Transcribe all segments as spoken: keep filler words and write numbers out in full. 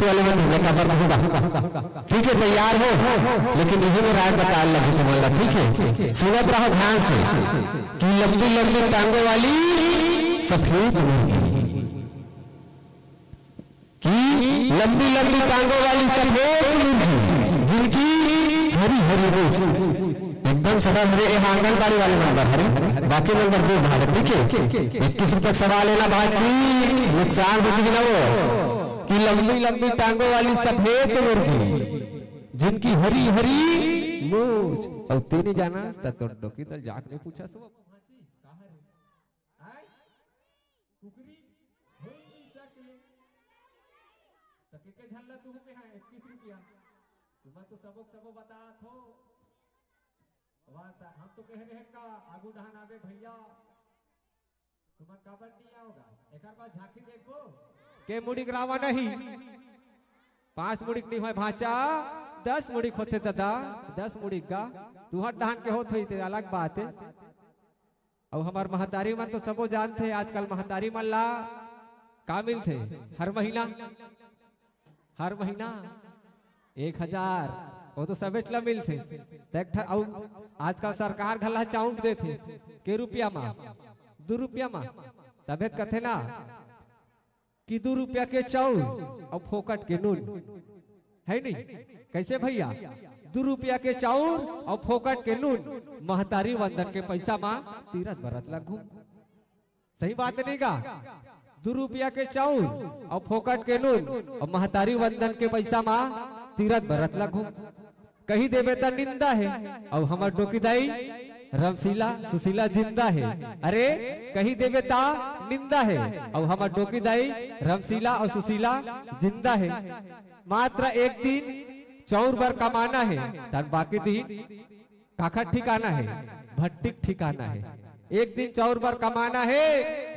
वाले मन हमला काबर कहूंगा। ठीक है, तैयार हो, लेकिन यही में राय बताए लगी तुमन ला, ठीक है? सुनत रहो ध्यान से कि लंबी लंबी टांगों वाली सफेद मुर्गी, कि लंबी लंबी टांगों वाली सफेद मुर्गी, जिनकी हरी हरी रोस एकदम सदा हरे, ये आंगनबाड़ी वाले नंबर हरे, बाकी नंबर दो भाग, ठीक है? इक्कीस रुपये सवाल है ना बात जी, नुकसान हो जी ना वो, कि लंबी लंबी टांगों वाली सफेद मुर्गी, जिनकी हरी हरी मूछ। और तेरी जाना त तो डोकी तल जाके नहीं पूछा सो। आय? कुकरी होई नहीं सके। त के के झल्ला तू में है इक्कीस रुपया। तुमन तो सबक सबो बतात हो। वाह, त हम तो कह रहे हैं का आगू डहान आवे भैया। तुमन काबर नहीं आओगा? एकर बाद झांकी देखबो। के मुड़ी गिरावा नहीं। पांच मुड़ी के नहीं होय भांचा, दस मुड़ी के होथे दादा, दस मुड़ी का। तुहर डहान के होत होई ते अलग बात है। अउ हमर महतारी मन तो सबो जानथे, आजकल महतारी मन ला का मिलथे हर महीना? हर महीना एक हजार, वो तो सबेच ला मिलथे। त एक ठा-, अउ आजकल सरकार घला चाउर देथे, के रुपया मा? दू रुपया मा। तभे त कथे ना, कि दू रुपया के चाउर अउ फोकट के नून, है नहीं? कैसे भैया? दू रुपया के चाउर अउ फोकट के नून, महतारी वंदन के पैसा मा तीरथ बरत ला घूम। सही बात नहीं का? दू रुपया के चाउर अउ फोकट के नून अउ महतारी वंदन के पैसा मा तीरथ बरत ला घूम। कही देबे त निंदा हे, अउ हमर डोकी दाई रमशीला सुशीला जिंदा हे। अरे, कही देबे त निंदा हे, अउ हमर डोकी दाई रमशीला अउ सुशीला जिंदा हे। मात्र एक दिन चाउर बर कमाना हे, तन बाकी दिन काखर ठिकाना हे? भट्टी के ठिकाना हे। एक दिन चाउर बर कमाना हे,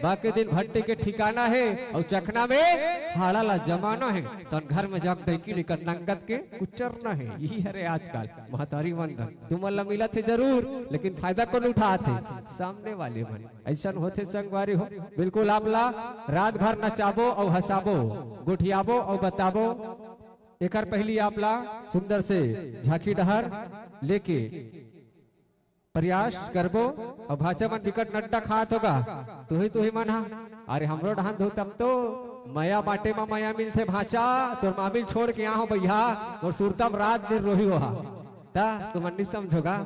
बाकी दिन भट्टी के ठिकाना हे, अउ चखना में हाड़ा ला जमाना हे, तन घर में जाके दैकिल कर नंगत के कुचरना हे। यही हरे आजकल महतारी वंदन। तुमन ला मिलत हे जरूर, लेकिन फायदा कौन उठात हे? सामने वाले मन। ऐसन होथे संगवारी हो। बिल्कुल आप ला रात भर नचाबो अउ हंसाबो, गोठियाबो अउ बताबो। एकर पहली आप ला सुंदर से झांकी डहर लेके प्रयास करबो। अउ भांचा मन बिकट नड्डा खात होगा, तुही तुही मन हा। अरे हमरो डहान धो तब तो मया बांटे मा मया मिलथे भांचा, तोर मामिल छोड़ के आहो भैया, मोर सुरता म रात दिन रोही होहा। त तुमन नहीं समझोगा।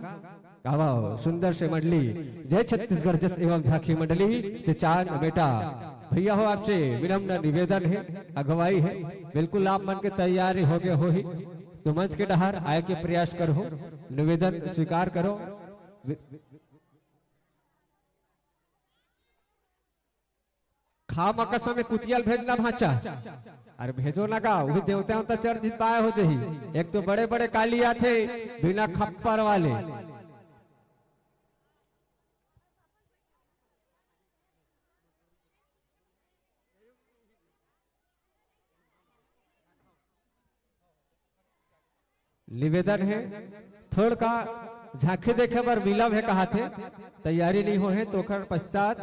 गावा हो, सुंदर से मंडली, जय छत्तीसगढ़ जस एवं झांकी मंडली, चेचान बेटा। भैया हो, आपसे विनम्र निवेदन है, अगुवाई है, बिल्कुल आप मन के तैयारी हो गए हो ही, तो मंच के डहार आए के प्रयास करो, निवेदन स्वीकार करो। खा मकस में कुतियल भेजना भांचा। अरे भेजो ना गा, वही देवता होता चर जित पाए हो जही। एक तो बड़े बड़े काली आथे, बिना खप्पर वाले। निवेदन है, थोड़का झांकी देखे बर विलंब है कहाथे, तैयारी नहीं हो है, तो ओकर पश्चात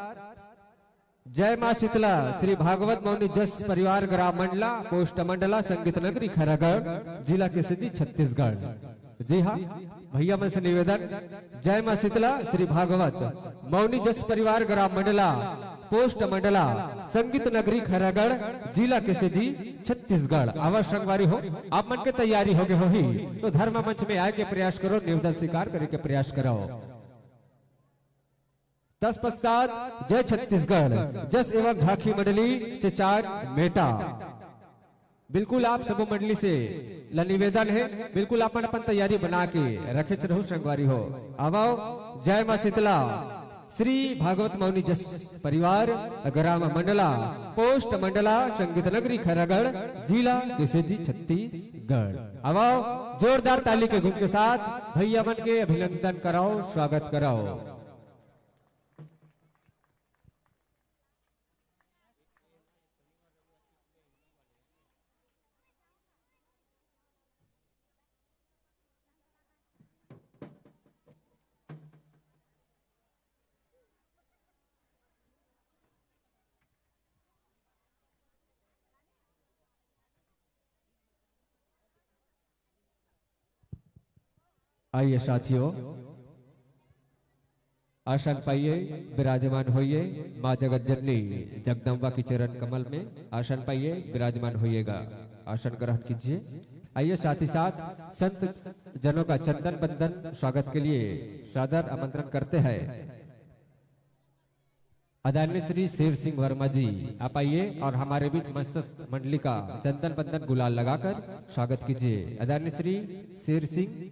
जय मां शीतला, श्री भागवत मौनी जस परिवार, ग्राम मंडला, पोस्ट मंडला, संगीत नगरी खैरागढ़, जिला केसजी, छत्तीसगढ़। जी हाँ, भैया मन से निवेदन, जय मां शीतला, श्री भागवत मौनी जस परिवार, ग्राम मंडला, पोस्ट मंडला, संगीत नगरी खैरागढ़, जिला केसजी, छत्तीसगढ़। आवा संगवारी हो, आप मन के तैयारी हो गए होही, तो धर्म मंच में आए के प्रयास करो, निवेदन स्वीकार करे के प्रयास करो। तत्पश्चात जय छत्तीसगढ़ जस एवं झांकी मंडली चेचाट मेटा। बिल्कुल आप सबो मंडली से ला निवेदन है, बिल्कुल अपन अपन तैयारी बना के रखे रहू संगवारी हो। आवाओ, जय मां शीतला, श्री भागवत मौनी जस परिवार, ग्राम मंडला, पोस्ट मंडला, संगीत नगरी खैरागढ़, जिला केसजी, छत्तीसगढ़। आवाओ, जोरदार ताली के गूंज के साथ भैया मन के अभिनंदन कराओ, स्वागत कराओ। आइए साथियों, आसन पाइए, विराजमान होइए। माँ जगत जननी जगदम्बा की चरण कमल में आसन पाइए, विराजमान होइएगा। आसन ग्रहण कीजिए। आइए, साथ ही साथ संत जनों का चंदन बंदन स्वागत के लिए सादर आमंत्रण करते हैं आदरणीय श्री शेर सिंह वर्मा जी। आप आइए और हमारे बीच मस्तक मंडली का चंदन बंदन गुलाल लगाकर स्वागत कीजिए। आदरणीय श्री शेर सिंह।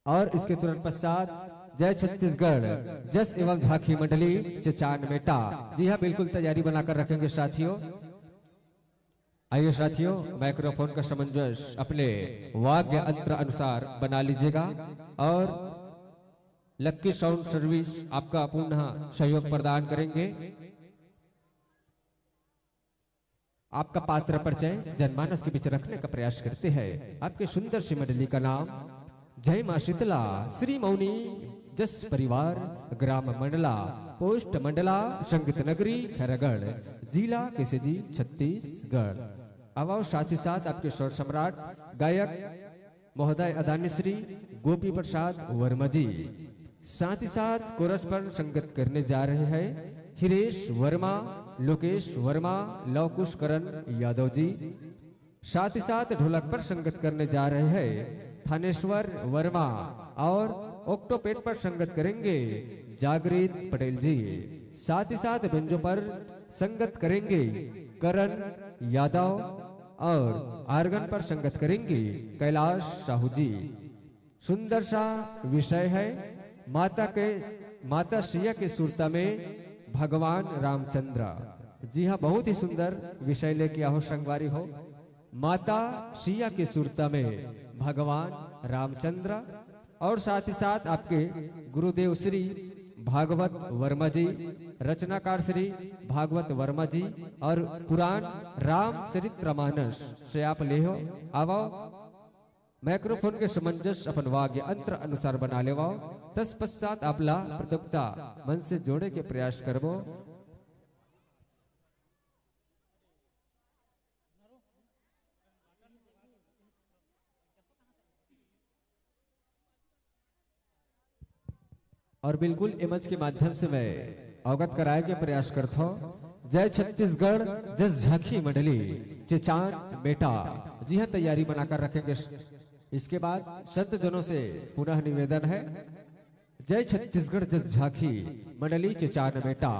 और इसके तुरंत पश्चात जय छत्तीसगढ़ जस एवं झांकी मंडली चेचान मेटा। जी हाँ, बिल्कुल तैयारी बनाकर रखेंगे साथियों। आइए साथियों, माइक्रोफोन का सामंजस्य अपने वाद्य यंत्र अनुसार बना लीजिएगा और लक्की साउंड सर्विस आपका पूर्ण सहयोग प्रदान करेंगे। आपका पात्र परिचय जनमानस के बीच रखने का प्रयास करते हैं। आपके सुंदर सी मंडली का नाम जय माँ शीतला, श्री मौनी जस परिवार, ग्राम मंडला, पोस्ट मंडला, संगीत नगरी, खैरागढ़, जिला केसजी, छत्तीसगढ़। अब आओ, साथ ही साथ आपके स्वर सम्राट गायक महोदय आदरणीय श्री गोपी प्रसाद वर्मा जी, साथ ही साथ कोरस पर संगत करने जा रहे हैं हिरेश वर्मा, लोकेश वर्मा, लवकुश करण यादव जी, साथ ही साथ ढोलक पर संगत करने जा रहे हैं थानेश्वर वर्मा और octopad पर संगत करेंगे जागृत पटेल जी। साथ ही साथ बेंजो पर संगत करेंगे करण यादव और आर्गन पर संगत करेंगे कैलाश साहू जी। सुंदर सा विषय है माता के, माता सिया के सुरता में भगवान रामचंद्र। जी हाँ, बहुत ही सुंदर विषय लेके आओ संगवारी हो। माता सिया के सुरता में भगवान रामचंद्र और साथ ही साथ आपके गुरुदेव श्री भागवत वर्मा जी, रचनाकार श्री भागवत वर्मा जी और पुराण रामचरित मानस से आप ले हो। आवो, माइक्रोफोन के सामंजस्य अपन वाद्य यंत्र अनुसार बना लेवो। तत्पश्चात आपला प्रतियोगिता मन से जोड़े के प्रयास करबो। और बिल्कुल एमज के माध्यम से मैं अवगत कराए के प्रयास करता हूँ। जय छत्तीसगढ़ जस झांकी मंडली चेचान मेटा। जी हाँ, तैयारी बनाकर रखेंगे। इसके बाद संत जनों से पुनः निवेदन है, जय छत्तीसगढ़ जस झांकी मंडली चेचान मेटा।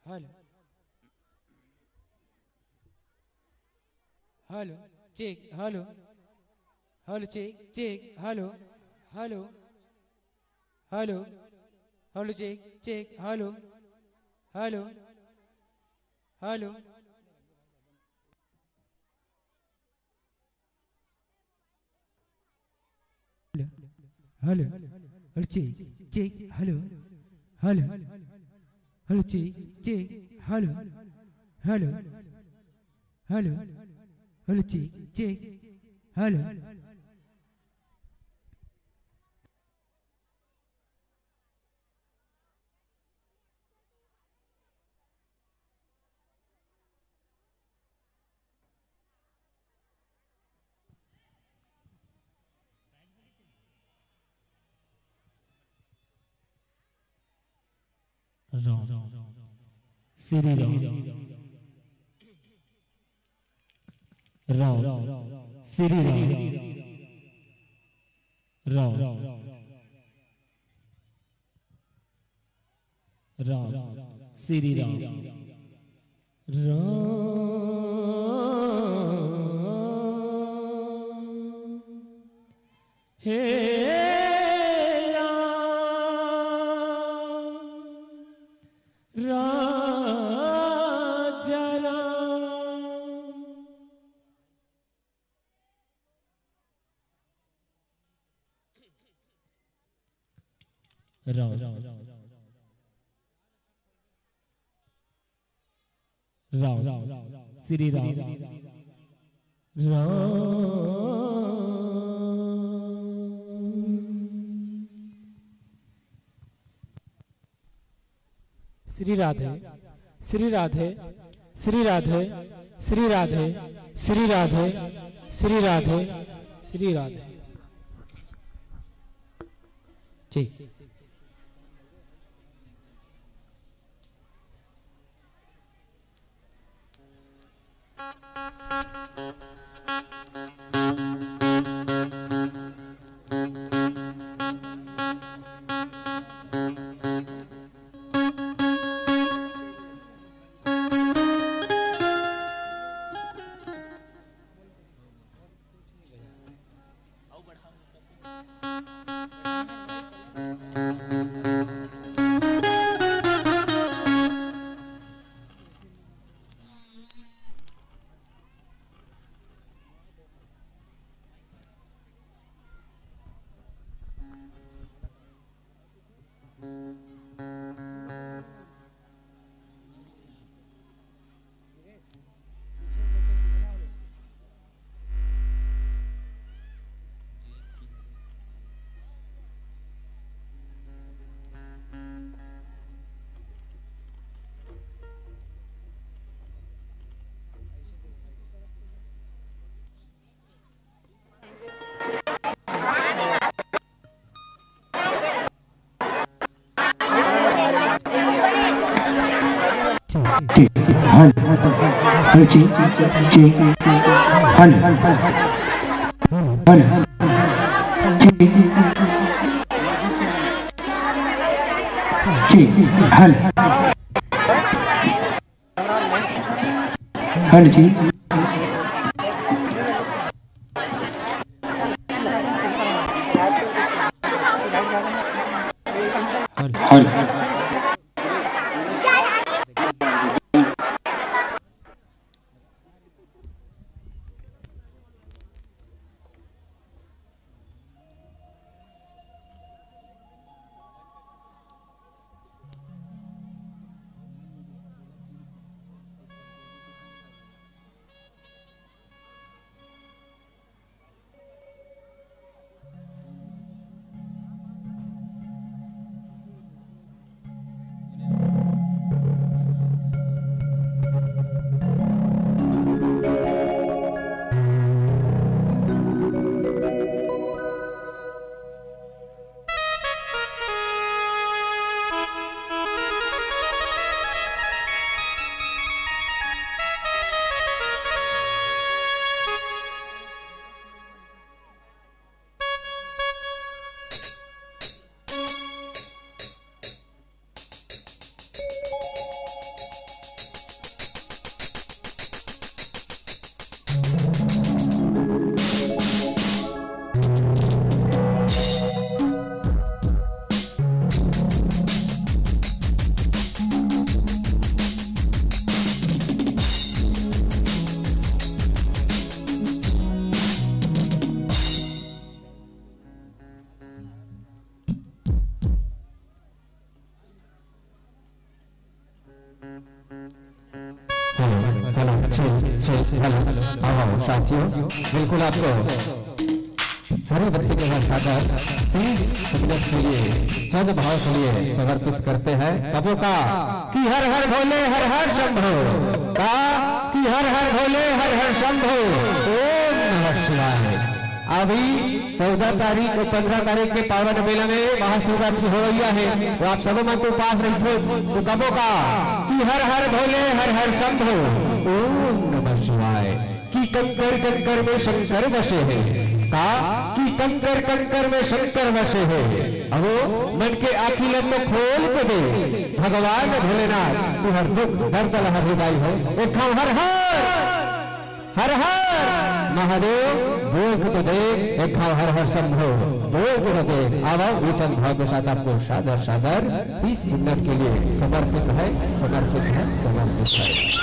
Hello. Hello. Check. Hello. Hello. Check. Check. Hello. Hello. Hello. Hello. Check. Check. Hello. Hello. Hello. Hello. Hello. Hello. Check. Check. Hello. Hello. Hello. Check. Check. Hello. Hello. Hello. Hello. Check. Check. Hello. Ram. Shri Ram. Ram. Shri Ram. Ram. Ram, Shri Ram. Ram, हे राम, राजा राम। राम, राम, श्री राम, राम। श्री राधे, श्री राधे, श्री राधे, श्री राधे, श्री राधे, श्री राधे, श्री राधे। ठीक। ठीक, ठीक, hello, hello, check, check, hello, hello, check, check, hello. Hello जी। Hello. Hello, आओ, आओ, साथियों, बिल्कुल आपको हरी भक्ति के साथ सागर तीस मिनट के लिए सद्भाव के लिए समर्पित करते हैं। कबो का कि हर हर भोले, हर हर शंभो, का कि हर हर भोले, हर हर शंभो, ओम नमः शिवाय। अभी चौदह तारीख और पन्द्रह तारीख के पावन मेला में महाशिवरात्रि हो रही है, तो आप सब मन तो उपास रहिथे, तो कबो का कि हर हर भोले, हर हर शंभो, ओम नमः शिवाय। कि कंकर कंकर में शंकर बसे हे, का कि कंकर कंकर में शंकर बसे हे। अहो, मन के आँखी ला तो खोल के दे, भगवान भोलेनाथ, तुहर दुख दर्द ला हर हिदाई हो। एक ठाम हर हर, हर हर महादेव, बोल के तो दे, एक ठाम हर हर शंभो, बोल के तो दे। आवा, वेचन भाव के साथ आपको सादर, सादर तीस मिनट के लिए समर्पित है, समर्पित है, समर्पित है।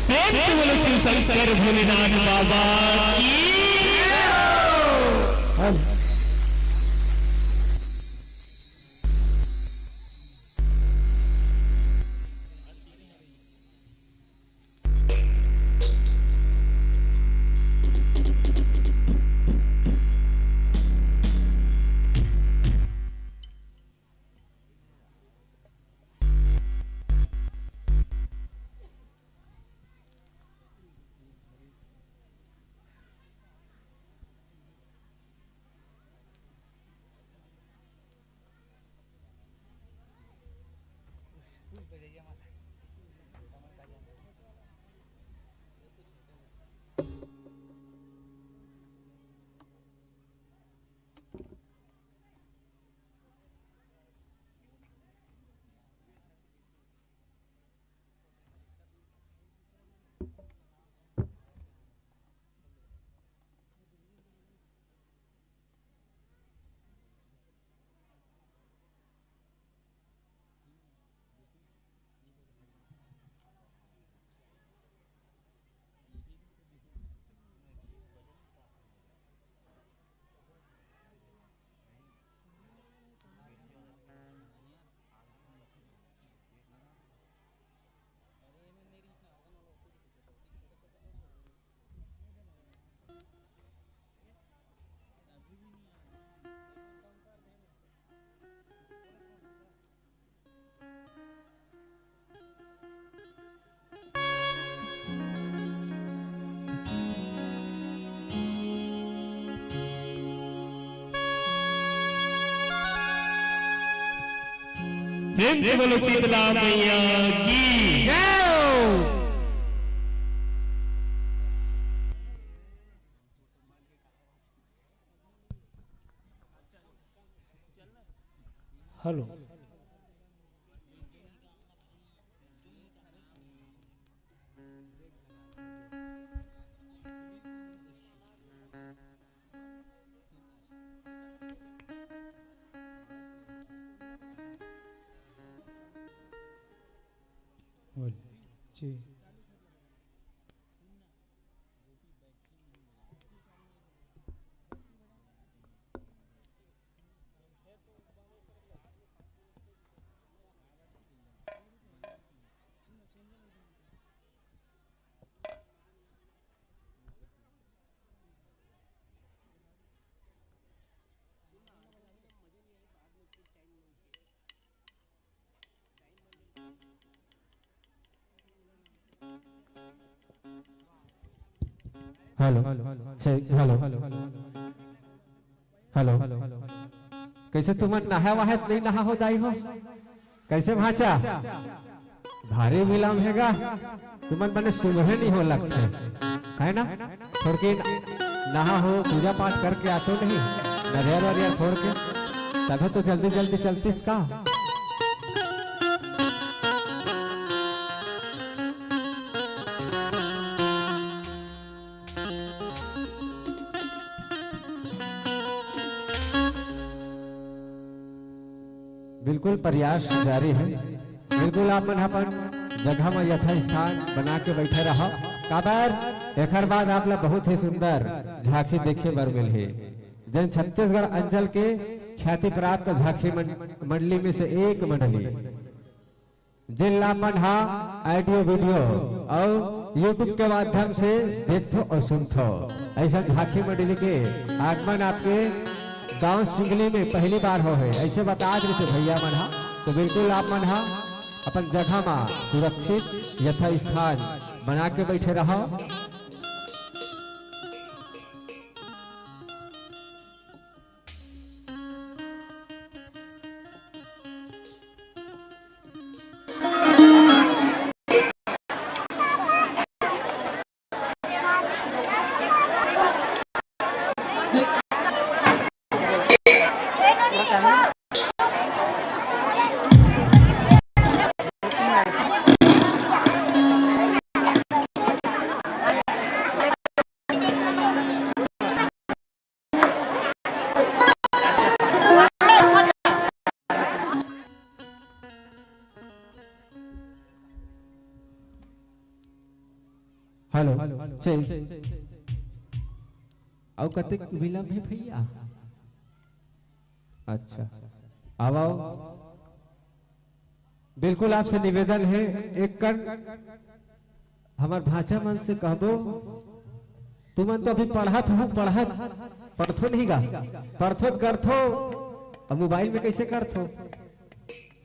प्रेम से बोलो शिव शंकर भोलेनाथ बाबा की। प्रेम से बोलो शीतला मैया की। हेलो। बोल। जी। हेलो, से-, हेलो, हेलो। कैसे तुमन नहा वहा नहीं नहा हो दाई हो? कैसे भांचा? भारी विलम्ब हेगा, तुमन बने सुबह नहीं हो लगथे, है ना? थोड़की नहा हो, पूजा पाठ करके आतो नहीं, नरियर वरियर फोड़ के, तभे तो जल्दी जल्दी चलतीस का। बिल्कुल प्रयास जारी है। बिल्कुल आप मन अपन जगह में यथास्थान बना के बैठे रहो। काबर एखर बाद आप ला बहुत ही सुंदर झांकी देखे बर मिलही, जेन छत्तीसगढ़ अंचल के ख्याति प्राप्त झांकी मंड-, मंडली में से एक मंडली, जेन ला मन हा audio video अउ YouTube के माध्यम से देखथो अउ सुनथो। ऐसा झांकी मंडली के आगमन आपके गांव चिंगली में पहली बार हो है, ऐसे बता दे से भैया मन हा। तो बिल्कुल आप मन हा अपन जगह मा सुरक्षित यथास्थान बना के बैठे रहो। हेलो, चल। अउ कतेक विलंब हे भैया? अच्छा, आओ, आओ। बिल्कुल आपसे निवेदन हे, एक कन हमर भांचा मन से कहबो, तुमन तो अभी पढ़त हो, पढ़त, पढ़थो नहीं गा, पढ़थो त करथो, अब मोबाइल में कैसे करथो?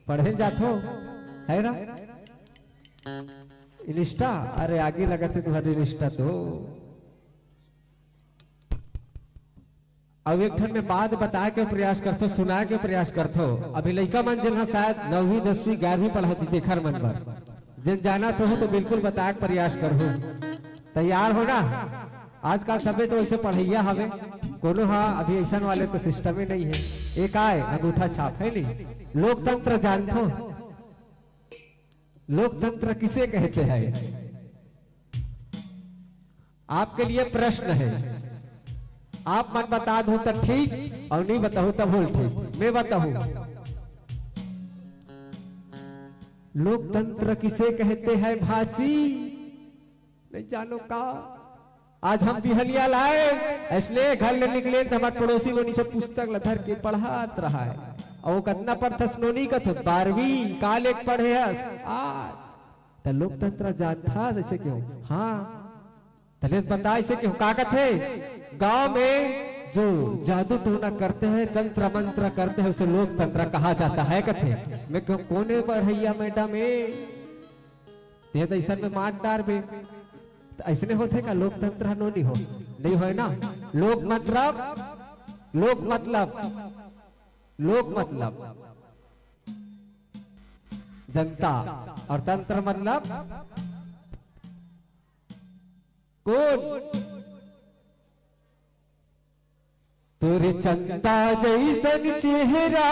पढ़े जाथो, है ना? Insta, अरे आगी लगत हे तुम्हारे Insta तो। अब एक ठन में बात बताए के प्रयास करथो, सुनाए के प्रयास करथो। अभी लइका मन जेन ह शायद नौवीं, दसवीं, ग्यारहवीं पढ़त हे, तेखर मन बर जेन जानत हो तो बिल्कुल बताए के प्रयास करहू। तैयार हो ना? आजकल सबे तो ऐसे पढ़ैया हवे, कोनो हा अभी ऐसन वाले तो सिस्टम ही नहीं है। एक आए अंगूठा छाप है नहीं, लोकतंत्र जानथो? लोकतंत्र किसे कहते हैं? आपके लिए प्रश्न है, आप मन बता दो तो ठीक और नहीं बताओ तो भूल ठीक। मैं बताऊं, लोकतंत्र किसे कहते हैं भाची? नहीं जानो का? आज हम बिहनिया लाए, इसलिए घर ले निकले तो हमारे पड़ोसी वो नीचे पुस्तक ला धर के पढ़त रहा है। और वो कितना पढ़थस नोनी कथे? बारहवीं। का लेख पढ़े हस? आज। त लोकतंत्र जानथस ऐसे क्यों? हाँ। तले बता ऐसे क्यों? का कथे? गांव में जो जादू टोना करते हैं, तंत्र मंत्र करते हैं, उसे लोकतंत्र कहा जाता है कथे। मैं क्यों, कोने बढ़ैया मैडम ए? तें तो ऐसन में मार डारबे। त ऐसने होथे का लोकतंत्र ह? नोनी हो, नहीं होय ना। लोक मतलब, लोक मतलब, लोक मतलब जनता, और तंत्र मतलब कोन? तोरे चंदा जैसन चेहरा,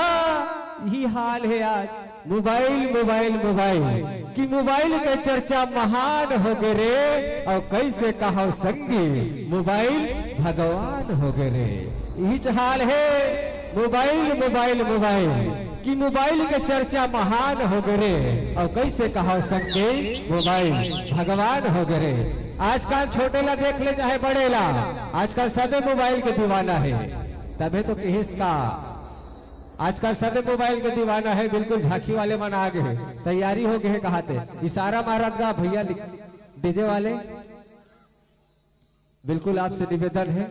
यही हाल है आज। मोबाइल, मोबाइल, मोबाइल, कि मोबाइल के चर्चा महान हो गे रे। और कैसे कहो संगी, मोबाइल भगवान हो गे रे। यही हाल है, मोबाइल, मोबाइल, मोबाइल, कि मोबाइल के चर्चा महान हो गे रे। और कैसे कहो संगी, मोबाइल भगवान हो गे रे। आजकल छोटे ला देख ले चाहे बड़े ला, आजकल सबे मोबाइल के दीवाना है। तभे तो किहिस का आजकल सबे मोबाइल के दीवाना है। बिल्कुल झांकी वाले मन आ गे हे, तैयारी हो गे हे कहाते। इशारा मारत गा भैया, डीजे वाले। बिल्कुल आपसे निवेदन है,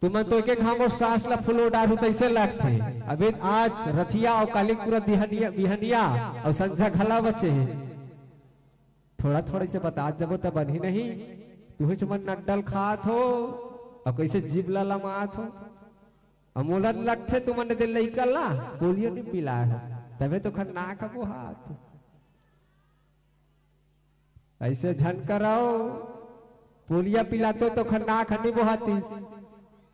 तुमन तो एक एक हमर सांस ला फुलो डारू तैसे लगथे। अभी आज रथिया और कालिकपुरा बिहनिया, बिहनिया और संझा घला बचे हे। थोड़ा थोड़ा इसे बतात जबो त बनही नहीं। तुहेच मन नड्डल खात हो और कैसे जीभ ला लमात हो। अमोला लगथे तुमन दे लइका ला पोलियो नहीं पिलाए हो, तभे तो खन्नाक बोहात। ऐसे झन करव, पोलिया पिलातो तो खन्नाक नहीं बोहातिस।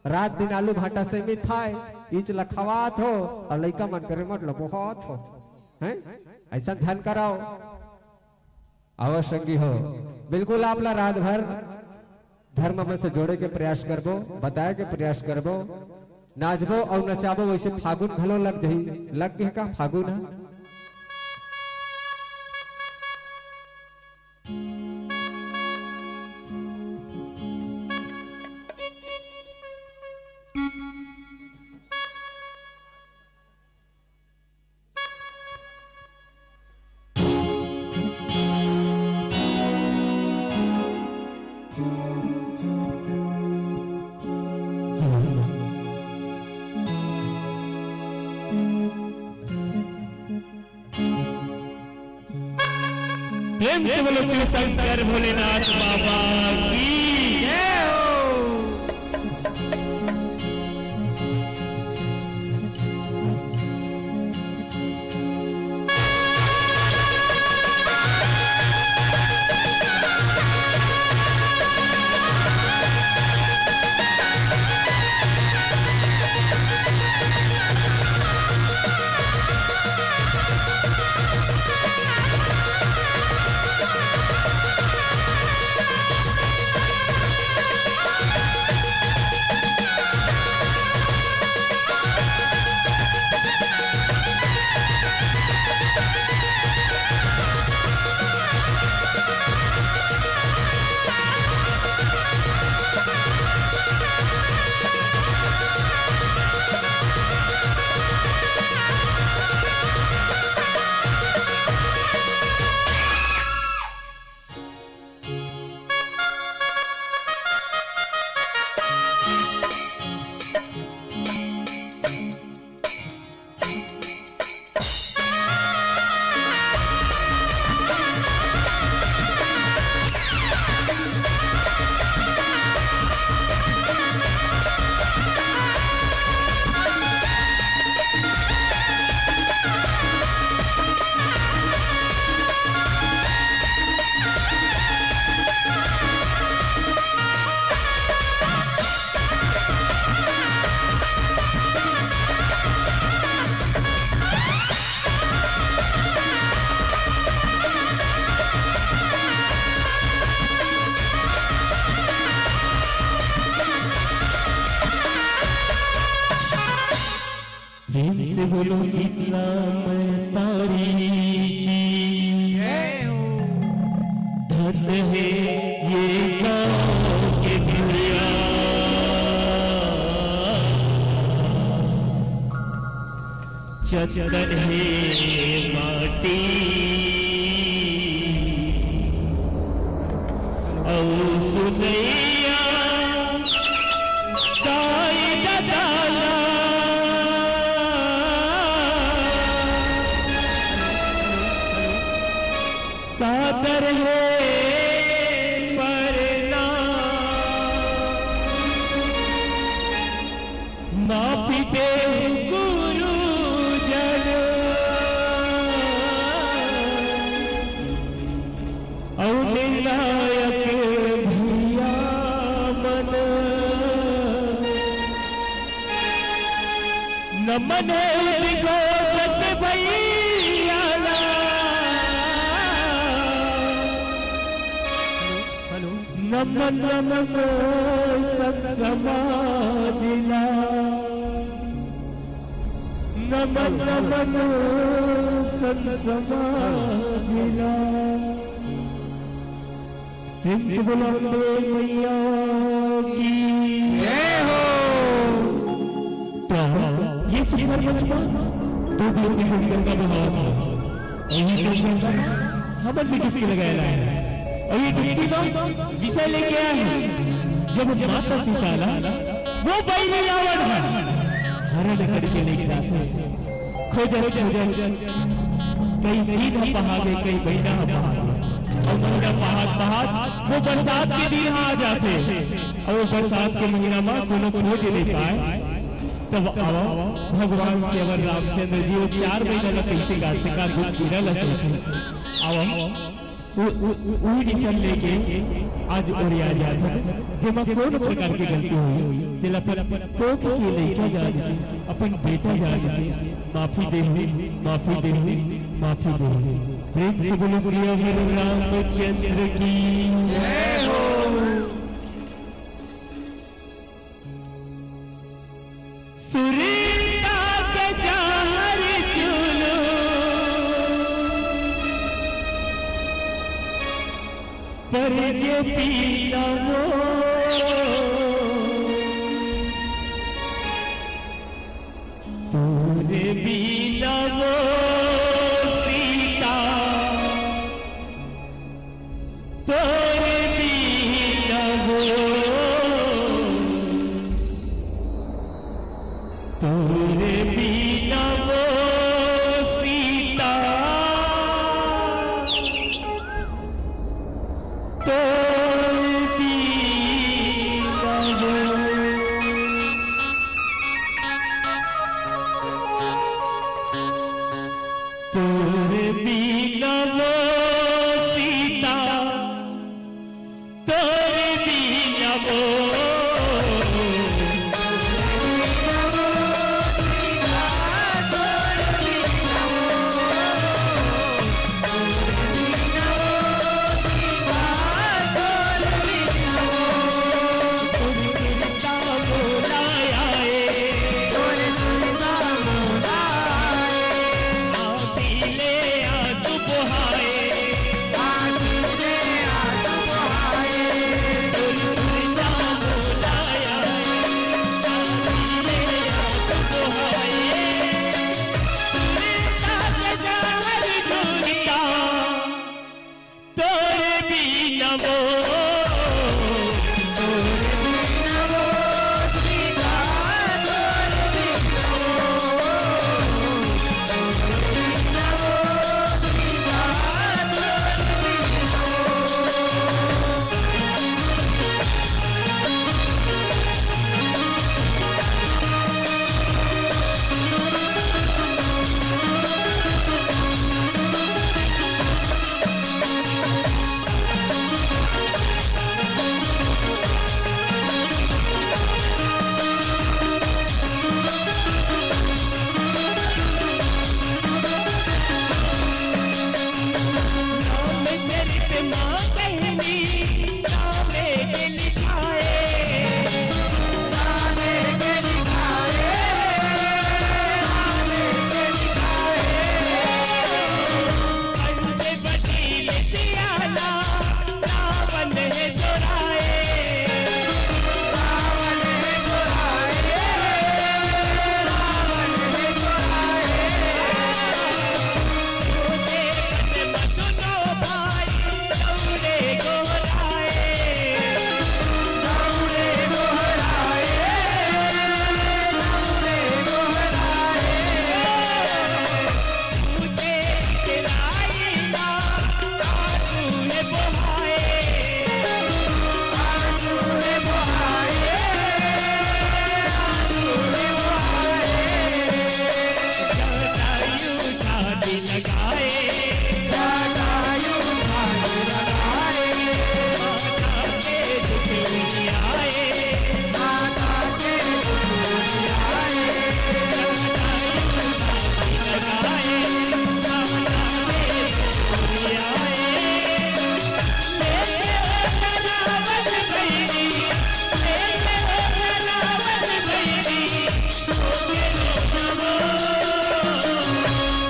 रात दिन आलू भाटा से मिठाई, इच ला खवात हो और लइका मन करे मत लो बोहात हो, हैं? ऐसा झन करव। आवा संगी हो, बिल्कुल आप ला रात भर धर्म मन से जोड़े के प्रयास करबो, बताए के प्रयास करबो, नाचबो और नचाबो। वैसे फागुन घलो लग जही, लग गे का फागुन ह? प्रेम से बोलो शिव शंकर भोलेनाथ बाबा की जय हो। प्रेम से बोलो शीतला मैतारी की जय हो। धन है ये गाँव के भैया, चंदन है माटी। अउ सुनैया गाय ददाला, सादर हे परनाम। माफी देहु गुरुजन, अउ निर्णायक भैया मन। नमन हे उद्घोषक भैया ला। नमन नमन संत समाज ला। नमन नमन संत समाज ला। प्रेम से बोलो अम्बे मैया की जय हो। तो ये सुंदर मंच पर दो दिवसीय जसगंगा बहावत हे। अउ ये जसगंगा हमन भी डुबकी लगाए ला आए हन। अउ ये डुबकी म विषय लेके आए हन, जब माता सीता ला वो बइरी रावण ह हरण करके लेके जाथे। खोजत खोजत कई दिन ह पहागे, कई महीना ह पहागे, अउ महीना पहात पहात वो बरसात के दिन ह आ जाथे। अउ वो बरसात के महीना म कोनो खोज नइ पाय, तब आवव भगवान सियावर रामचंद्र जी वो चार महीना ल कइसे काटथे, का दुख पीरा ल सहथे। आवव उ-, उ-, उही निसन लेके आज ओरिया जात हन, जेमा कोनो प्रकार के गलती होही, तेला अपन कोख के लइका जान के, अपन बेटा जान के माफी देहू, माफी देहू, माफी देहू। प्रेम से बोलो सियावर रामचंद्र की जय हो। सुरता के जहर चुनो, पर के पीला वो, तोरे बिना वो सीता। तोरे बिना वो तोरे बिना वो सीता, तोर बिना वो, तोर बिना वो सीता, तोर बिना वो। तोरे बिना वो, तोरे बिना वो सीता, तोरे बिना वो, तोरे बिना वो सीता, तोरे बिना वो।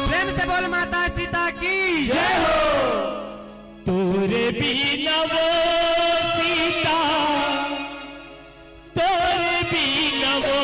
प्रेम से बोल माता सीता की जय हो। तोरे बिना वो सीता, तोरे बिना वो।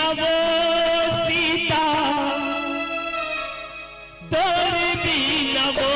वो सीता, तोर बिना वो,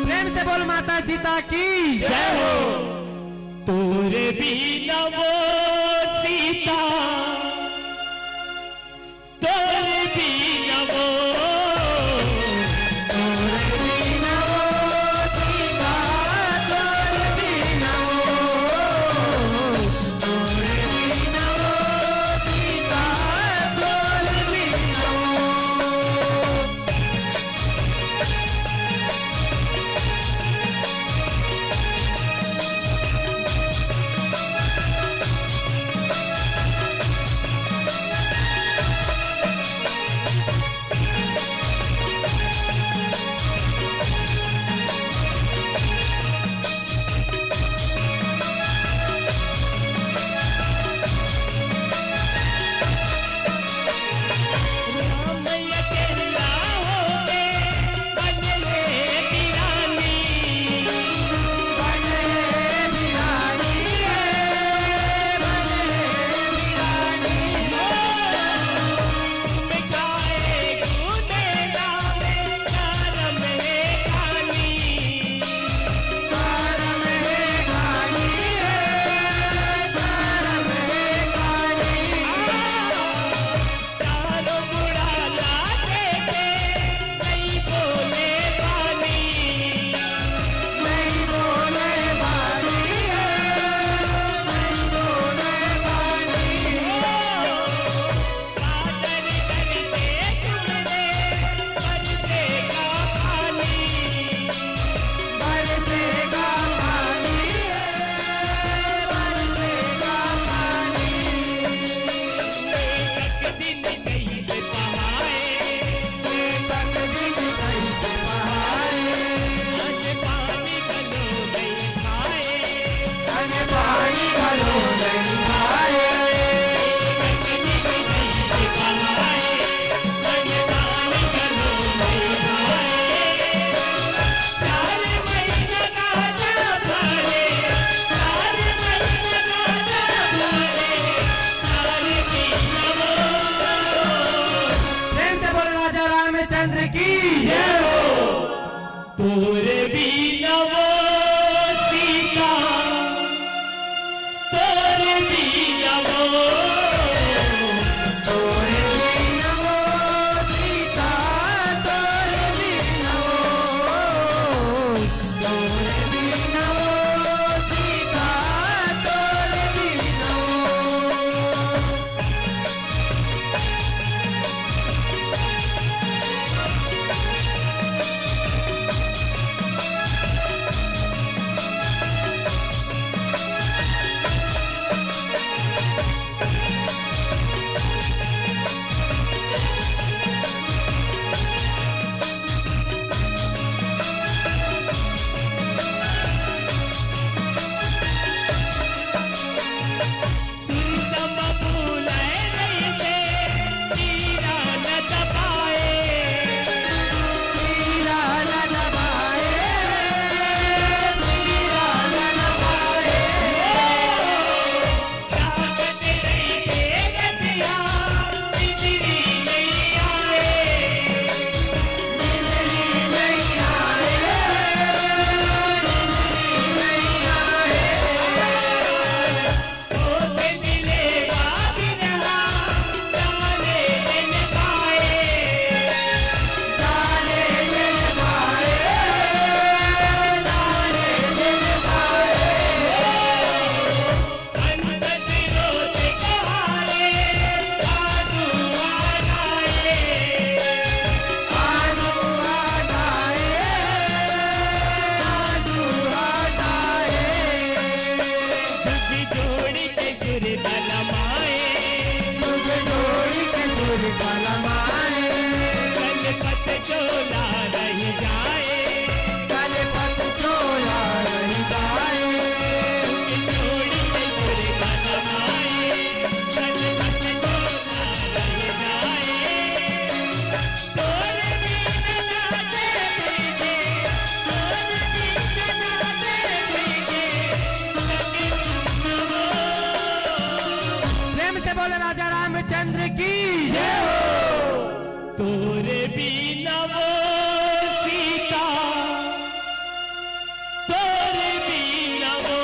प्रेम से बोल माता सीता की जय हो। तोरे बिना वो सीता, तोरे बिना वो, तोरे बिना वो सीता, तोरे बिना वो, तोरे बिना वो सीता, तोरे बिना वो। कलपत चोला रहि जाए, कलपत चोला रहि जाए, जोड़ी के सुर कलमाए, कलपत चोला रहि जाए। प्रेम से बोले राजा रामचंद्र की जय हो। तोरे बिना वो सीता, तोरे बिना वो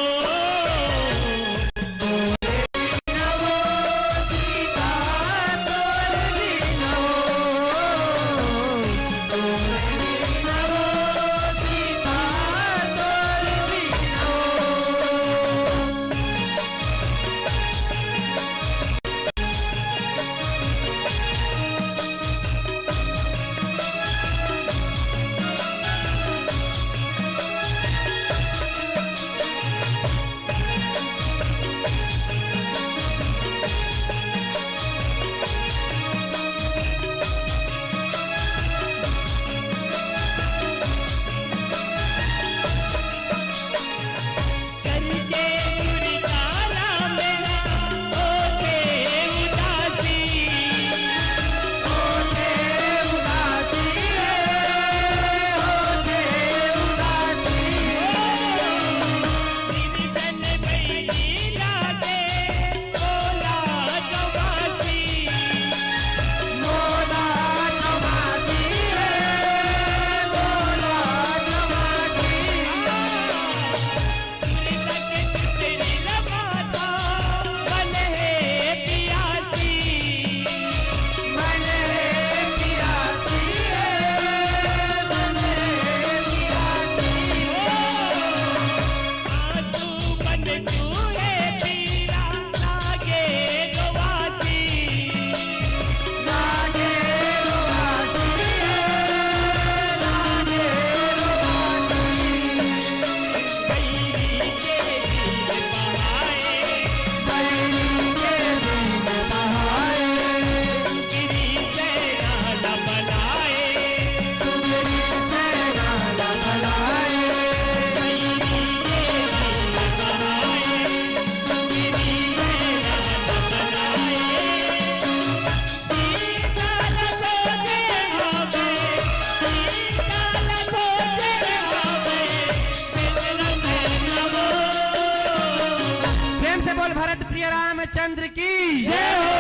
प्रेम से बोल भरत प्रिय रामचंद्र की जय हो।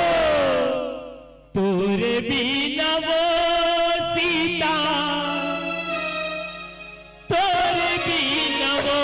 तोरे बिना वो सीता, तोरे बिना वो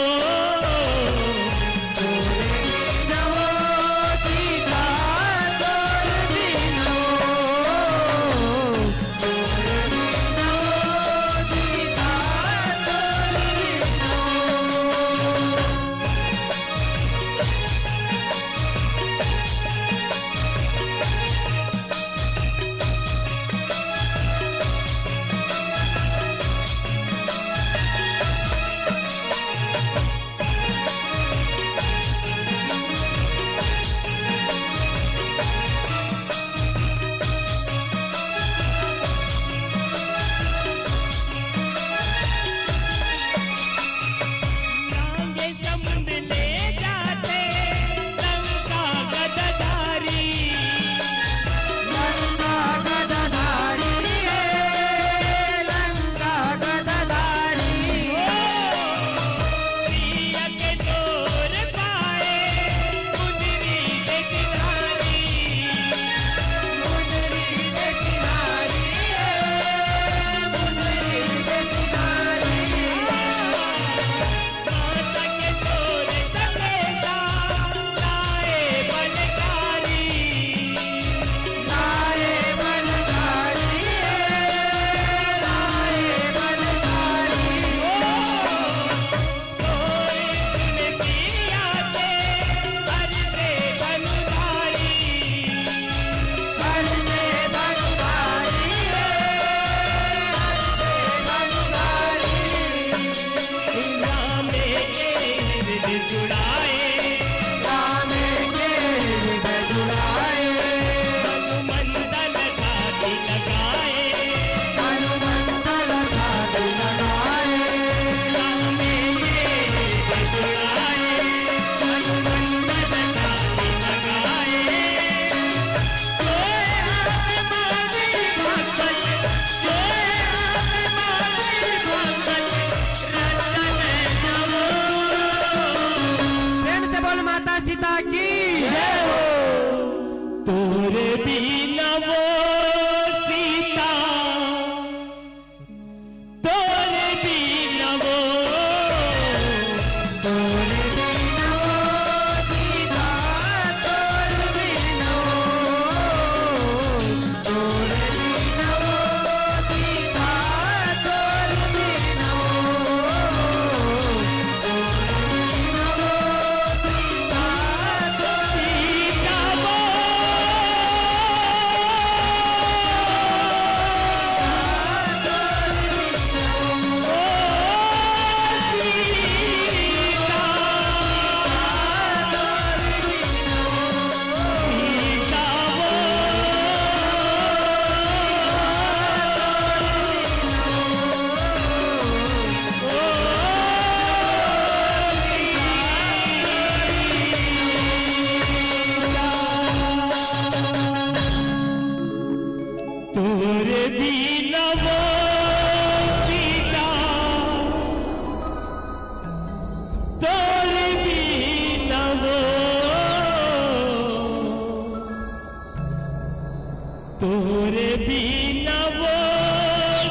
बिना वो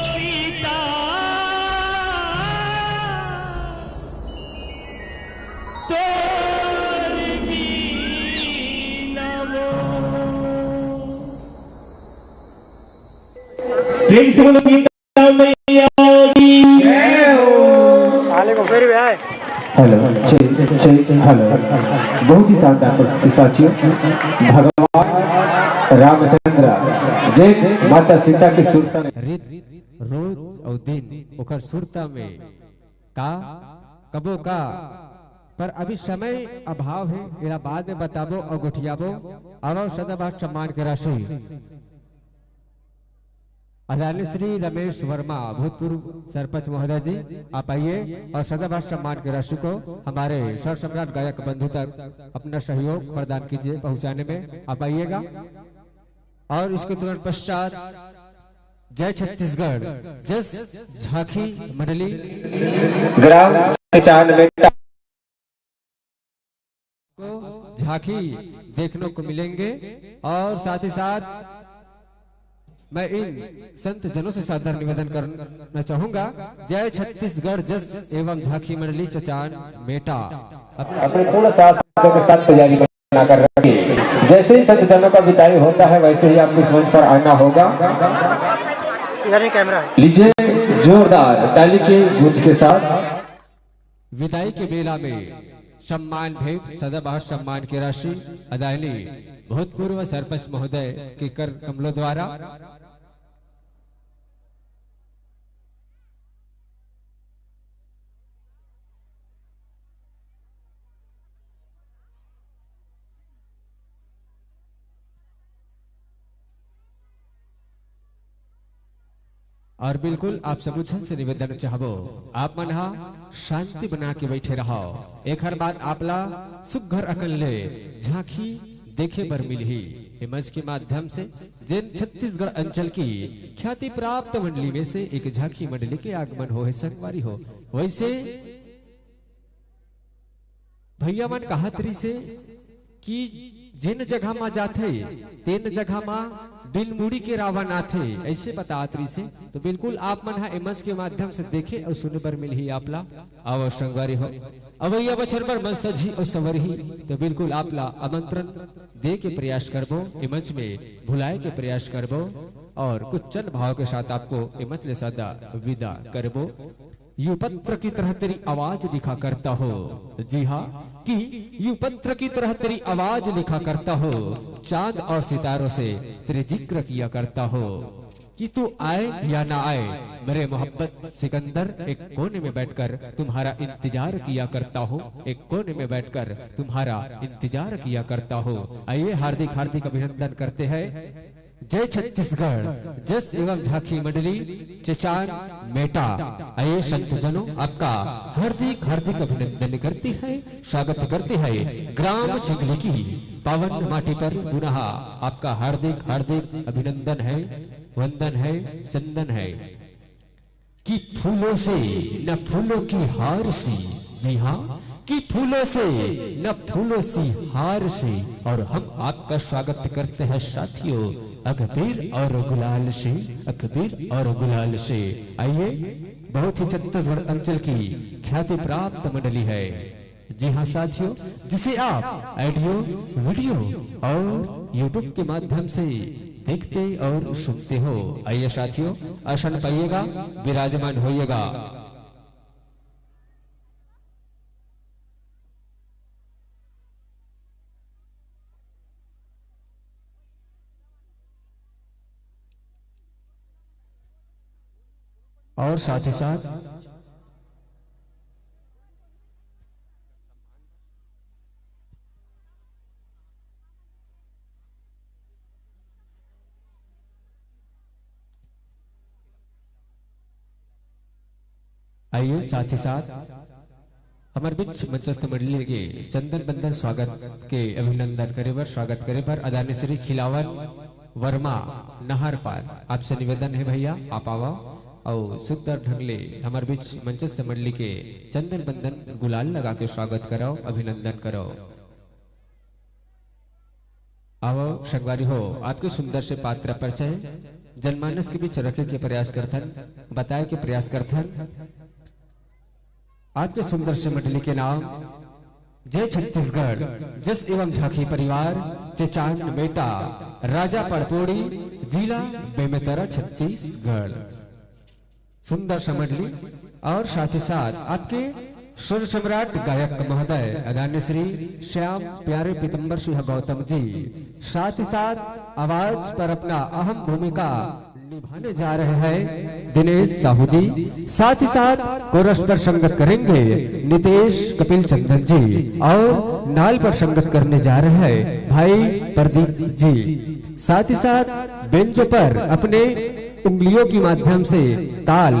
सीता, तोर बिना वो। प्रेम से बोलो, गीता मैया की। Hello, check, check, hello. बहुत ही शानदार प्रस्तुति साथियों। भगवान रामचंद्र जे माता सीता के सुरता में, रित, रोज अउ दिन ओकर सुरता में का, कबो का, पर अभी समय अभाव हे, एला बाद में बताबो अउ गोठियाबो। आवव सदाबहार सम्मान के राशि। आदरणीय श्री रमेश वर्मा, भूतपूर्व सरपंच महोदय जी, आप आइए और सदाबहार सम्मान की राशि को हमारे स्वर सम्राट गायक बंधु तक अपना सहयोग प्रदान कीजिए पहुंचाने में। आप आइएगा और इसके तुरंत पश्चात जय छत्तीसगढ़ जस झांकी मंडली ग्राम चांद बेटा को झांकी देखने को मिलेंगे। और साथ ही साथ मैं इन संत जनों से सादर निवेदन करना चाहूंगा, जय छत्तीसगढ़ जस एवं झांकी मंडली चचान मेटा अपने पूर्ण साथ के साथ तैयारी बना कर रखिए। जैसे ही संत जनों का विदाई होता है, वैसे ही आपको इस मंच पर आना होगा। यार, ये कैमरा है। लीजिए जोरदार ताली के गूंज के साथ। विदाई के बेला में सम्मान भेंट, सदाबहार सम्मान की राशि आदरणीय भूतपूर्व सरपंच महोदय के कर कमलों द्वारा। और बिल्कुल आप सबू झन से निवेदन चाहबो, आप मन हा शांति बना के बैठे रहो। एखर बाद आपला सुग्घर अकन ले झांकी देखे बर मिलही। ए मंच के माध्यम से जेन छत्तीसगढ़ अंचल की ख्याति प्राप्त मंडली में से एक झांकी मंडली के आगमन हो हे संगवारी हो, वैसे भैया मन कहत रहिसे कि जेन जगह मा जाथे, तेन जगह मा बिन मुड़ी के रावण आथे, ऐसे बतात रहिसे। तो बिल्कुल आप मन हा ए मंच के माध्यम से देखे और सुने बर मिलही आपला। आवव संगवारी हो, अवैया बछर बर मन सजही और संवरही, तो बिल्कुल आपला आमंत्रण दे के प्रयास करबो, ए मंच में भुलाए के प्रयास करबो और कुछ चंद भाव के साथ आपको ए मंच ले सादा विदा करबो। यूं पत्र की तरह तेरी आवाज लिखा करता हो। जी हाँ, कि यूं पत्र की तरह तेरी आवाज लिखा करता हो, चांद और सितारों से तेरे जिक्र किया करता हो। कि तू आए या ना आए, मेरे मोहब्बत सिकंदर एक कोने में बैठकर तुम्हारा इंतजार किया करता हूँ, एक कोने में बैठकर तुम्हारा इंतजार किया करता हूँ। आइए, हार्दिक हार्दिक अभिनंदन करते हैं। जय छत्तीसगढ़ जस एवं झांकी मंडली चचान मेटा। आइए संत जनों, आपका हार्दिक हार्दिक अभिनंदन करती है, स्वागत करती है। ग्राम चिंगली की पावन माटी पर पुनः आपका हार्दिक हार्दिक अभिनंदन है, वंदन है, चंदन है। कि फूलों से न फूलों की हार सी, जी हाँ, कि फूलों से न फूलों सी हार से, और हम आपका स्वागत करते हैं साथियों, अकबीर और गुलाल से, अकबीर और गुलाल से। आइए, बहुत ही छत्तीसगढ़ अंचल की ख्याति प्राप्त मंडली है। जी हाँ साथियों, जिसे आप ऑडियो, वीडियो और YouTube के माध्यम से देखते और सुनते हो। आइए साथियों, आसन पाइएगा, विराजमान होइएगा। और साथ ही साथ आइए, साथ ही साथ हमर बीच मंचस्थ मंडली के चंदन बंदन स्वागत के अभिनंदन करे बर, स्वागत करे बर आदरणीय श्री खिलावन वर्मा नहर पार, आपसे निवेदन है भैया, आप आवा और सुंदर ढंग ले हमर बीच मंचस्थ मंडली के चंदन बंदन गुलाल लगा के स्वागत कराओ, अभिनंदन कराओ। आवव संगवारी हो, आपके सुंदर से पात्र परिचय जनमानस के बीच रखे के प्रयास करथन, बताए के प्रयास करथन। आपके सुंदर से मंडली के नाम जय छत्तीसगढ़, जस एवं झांकी परिवार, चेचान मेटा, राजा पड़पोड़ी, जिला बेमेतरा, छत्तीसगढ़। सुंदर सा मंडली और साथ ही साथ आपके सुर सम्राट गायक महोदय आदरणीय श्री श्याम प्यारे पीतम्बर सिंह गौतम जी, साथ ही साथ आवाज पर अपना अहम भूमिका निभाने जा रहे हैं दिनेश साहू जी, साथ ही साथ कोरस पर संगत करेंगे नितेश कपिल चंदन जी और नाल पर संगत करने जा रहे हैं भाई प्रदीप जी, साथ ही साथ बेंजो पर अपने उंगलियों के माध्यम से ताल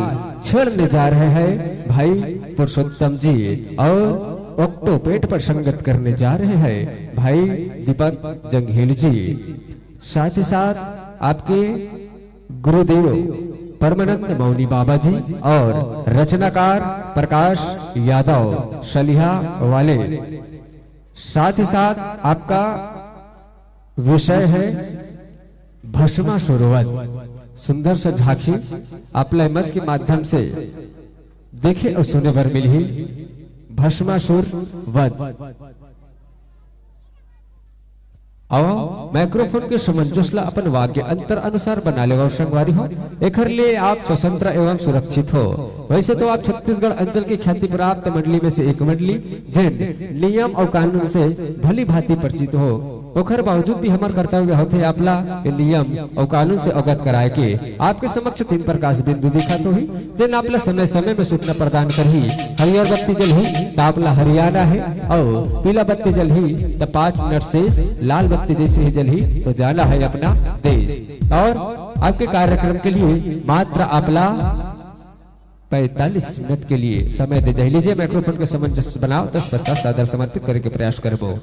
छेड़ने जा रहे हैं भाई पुरुषोत्तम जी और ऑक्टोपेट पर संगत करने जा रहे हैं भाई दीपक जंघेल जी। साथ ही साथ आपके गुरुदेव परमानंद मौनी बाबा जी और रचनाकार प्रकाश यादव सलिहा वाले। साथ ही साथ आपका विषय है भस्मासुर वध। सुंदर सा झांकी आप ला मंच के माध्यम से देखे और सुने बर मिलही। भस्मासुर वध। अउ माइक्रोफोन के समंजस ला अपन वाद्य अंतर अनुसार बना लेवव संगवारी हो, एखर ले आप स्वतंत्र एवं सुरक्षित हो। वैसे तो आप छत्तीसगढ़ अंचल के ख्याति प्राप्त मंडली में से एक मंडली, जेन नियम अउ कानून से भली भांति परिचित हो, ओखर बावजूद भी हमर कर्तव्य होथे आपला ये नियम अउ कानून से अवगत कराए के। आपके समक्ष तीन प्रकाश बिंदु दिखत होही, जेन आपला समय समय में सूचना प्रदान करही। हरियर बत्ती जलही त आपला हरियाणा हे, अउ पीला बत्ती जलही त पाँच मिनट शेष, लाल बत्ती जैसे ही जलही तो जाना है अपना देश। और आपके कार्यक्रम के लिए मात्र आपला पैंतालीस मिनट के लिए समय दे जाही। लीजिए, माइक्रोफोन के सामंजस्य बनाओ, तत्पश्चात सादर समर्पित करे के प्रयास करबो।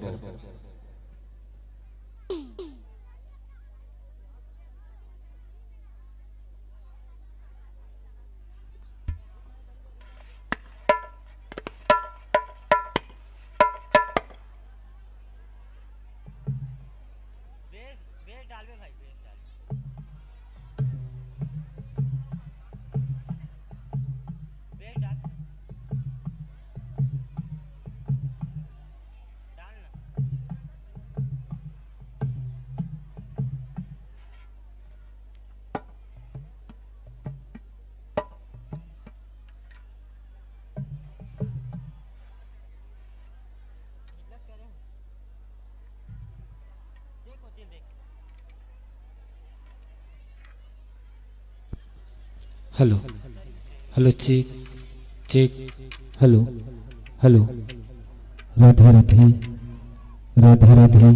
Hello, hello, check, check. Hello, hello. Radhe Radhe, Radhe Radhe.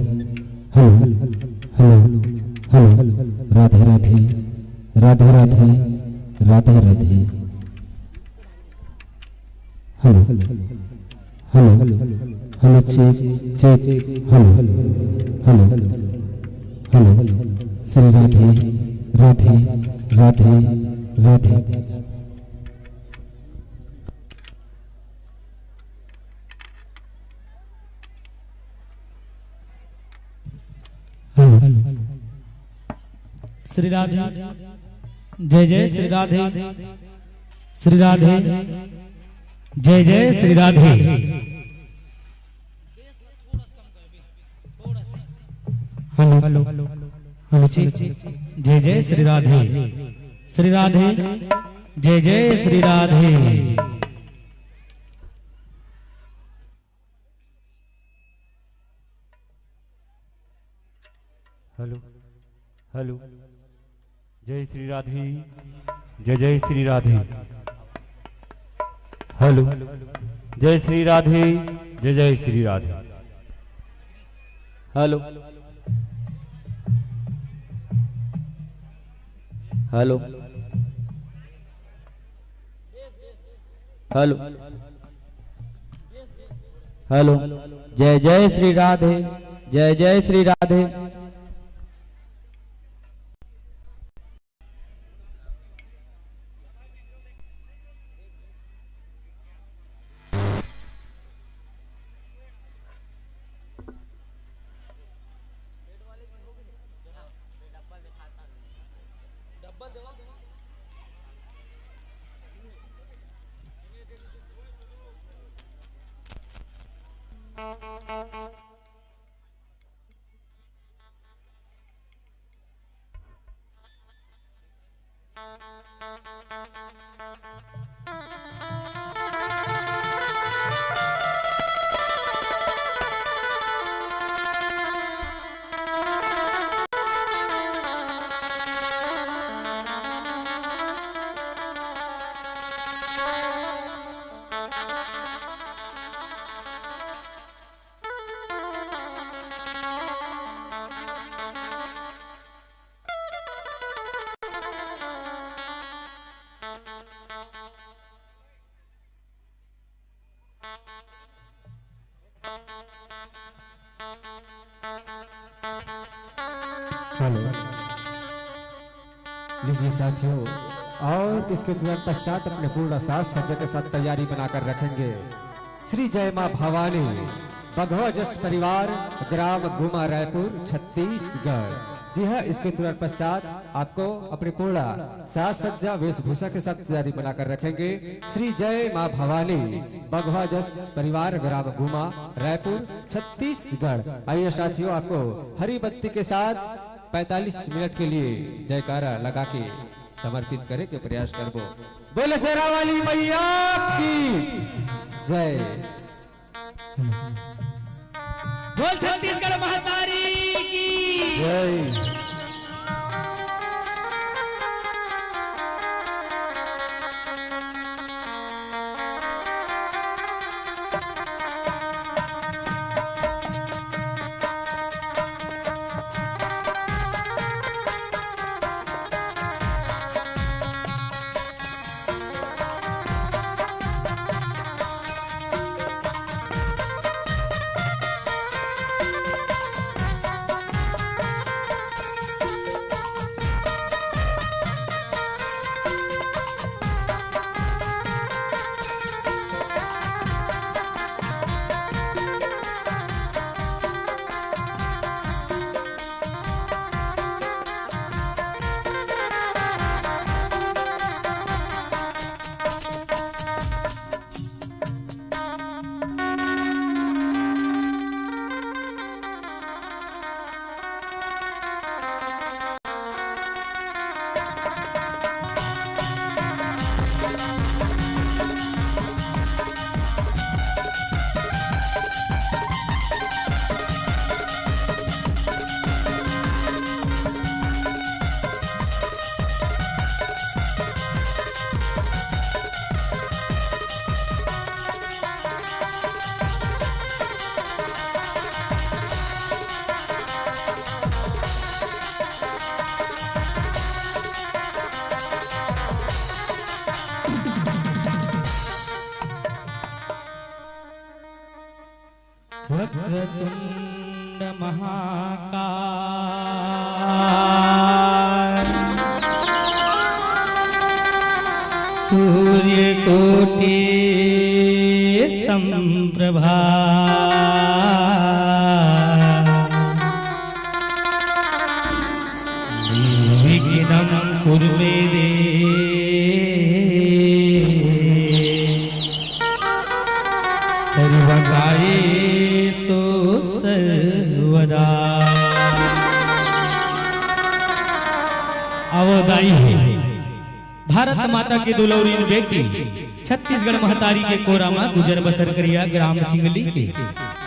Hello, hello, hello. Radhe Radhe, Radhe Radhe, Radhe Radhe. Hello, hello, hello, check, check. Hello, hello, hello. Shri Radhe, Radhe, Radhe, Radhe. Hello. Shri Radhe. जय जय श्री राधे। श्री राधे। जय जय Shri Radhe. Hello, hello, hello जी। जय जय श्री राधे। श्री राधे। जय जय श्री राधे। Hello, hello. जय श्री राधे। जय जय श्री राधे। हेलो। जय श्री राधे। जय जय Shri Radhe. Hello. Hello. Hello. Hello. जय जय श्री राधे। जय जय श्री राधे। हेलो। लीजिए साथियों, और इसके तुरंत पश्चात अपने पूर्ण साज सज्जा के साथ तैयारी बनाकर रखेंगे श्री जय माँ भवानी बघवा जस परिवार, ग्राम गुमा, रायपुर, छत्तीसगढ़। जी हाँ, इसके तुरंत पश्चात आपको अपनी पूर्ण साज सज्जा वेशभूषा के साथ तैयारी बनाकर रखेंगे श्री जय माँ भवानी बघवा जस परिवार, ग्राम गुमा, रायपुर, छत्तीसगढ़। आइए साथियों, आपको हरी बत्ती के साथ पैंतालीस मिनट के लिए जयकारा लगा के समर्पित करे के प्रयास करबो। बोले शेरा वाली मैया की जय। बोल छत्तीसगढ़ महतारी की जय। वक्रतुंड महाकाय, सूर्यकोटि समप्रभा। निर्विघ्नं कुरु मे देव सर्वकार्येषु सर्वदा। अवो दाई हो, भारत माता के दुलौरीन बेटी, छत्तीसगढ़ महतारी के कोरा म गुजर बसर करिया ग्राम चिंगली के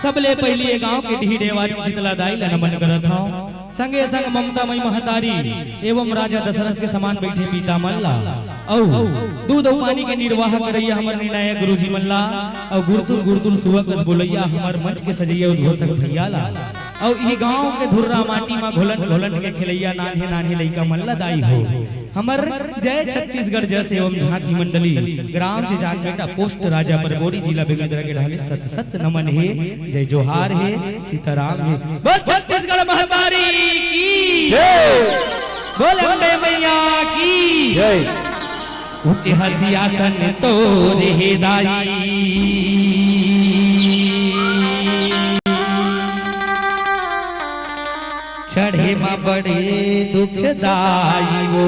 सबले पहिली ये गांव के डीह डेवारी शीतला दाई ल नमन करत हंव। संगे संग ममता मई महतारी एवं राजा दशरथ के समान बइठे पिता मन ला अउ दूध अउ पानी के निर्वाह करइया हमर निर्णायक गुरुजी मन ला अउ गुरतुर गुरतुर सुआ कस बोलइया हमर मंच के सजइया उद्घोषक भइया ला अउ ई गांव के धुर्रा माटी म घोलन घोलन के खेलइया नान्हे नान्हे लइका मन ला दाई हो। हमर जय छत्तीसगढ़ जस एवं झांकी मंडली, ग्राम जिजान बेटा, पोस्ट राजा परबोरी, जिला बेमेतरा के ढाले सत सत नमन हे, जय जोहार हे, सीताराम हे। बोल छत्तीसगढ़ महतारी की जय। बोल अम्बे मैया की जय। ऊंचे हसियासन तोरे हे दाई, चढ़े म बड़े दुखदाई वो।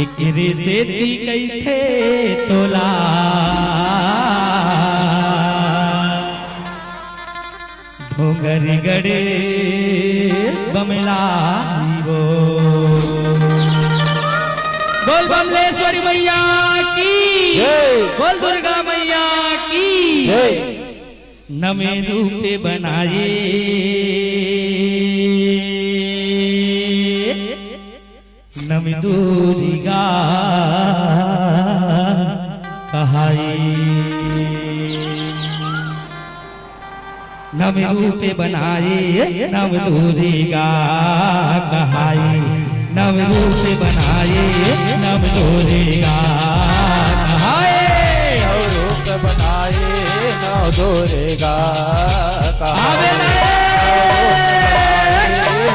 एकरे सेती कहिथे तोला डोंगरगढ़ बमलाई वो। बोल बमलेश्वरी मैया की जय। बोल दुर्गा मैया की जय। नवे रूप बनाए नव दुर्गा कहाई। नव रूप बनाए नव दुर्गा कहाई। नव रूप बनाए नव दुर्गा कहाई। नव रूप बनाए नव दुर्गा कहाई।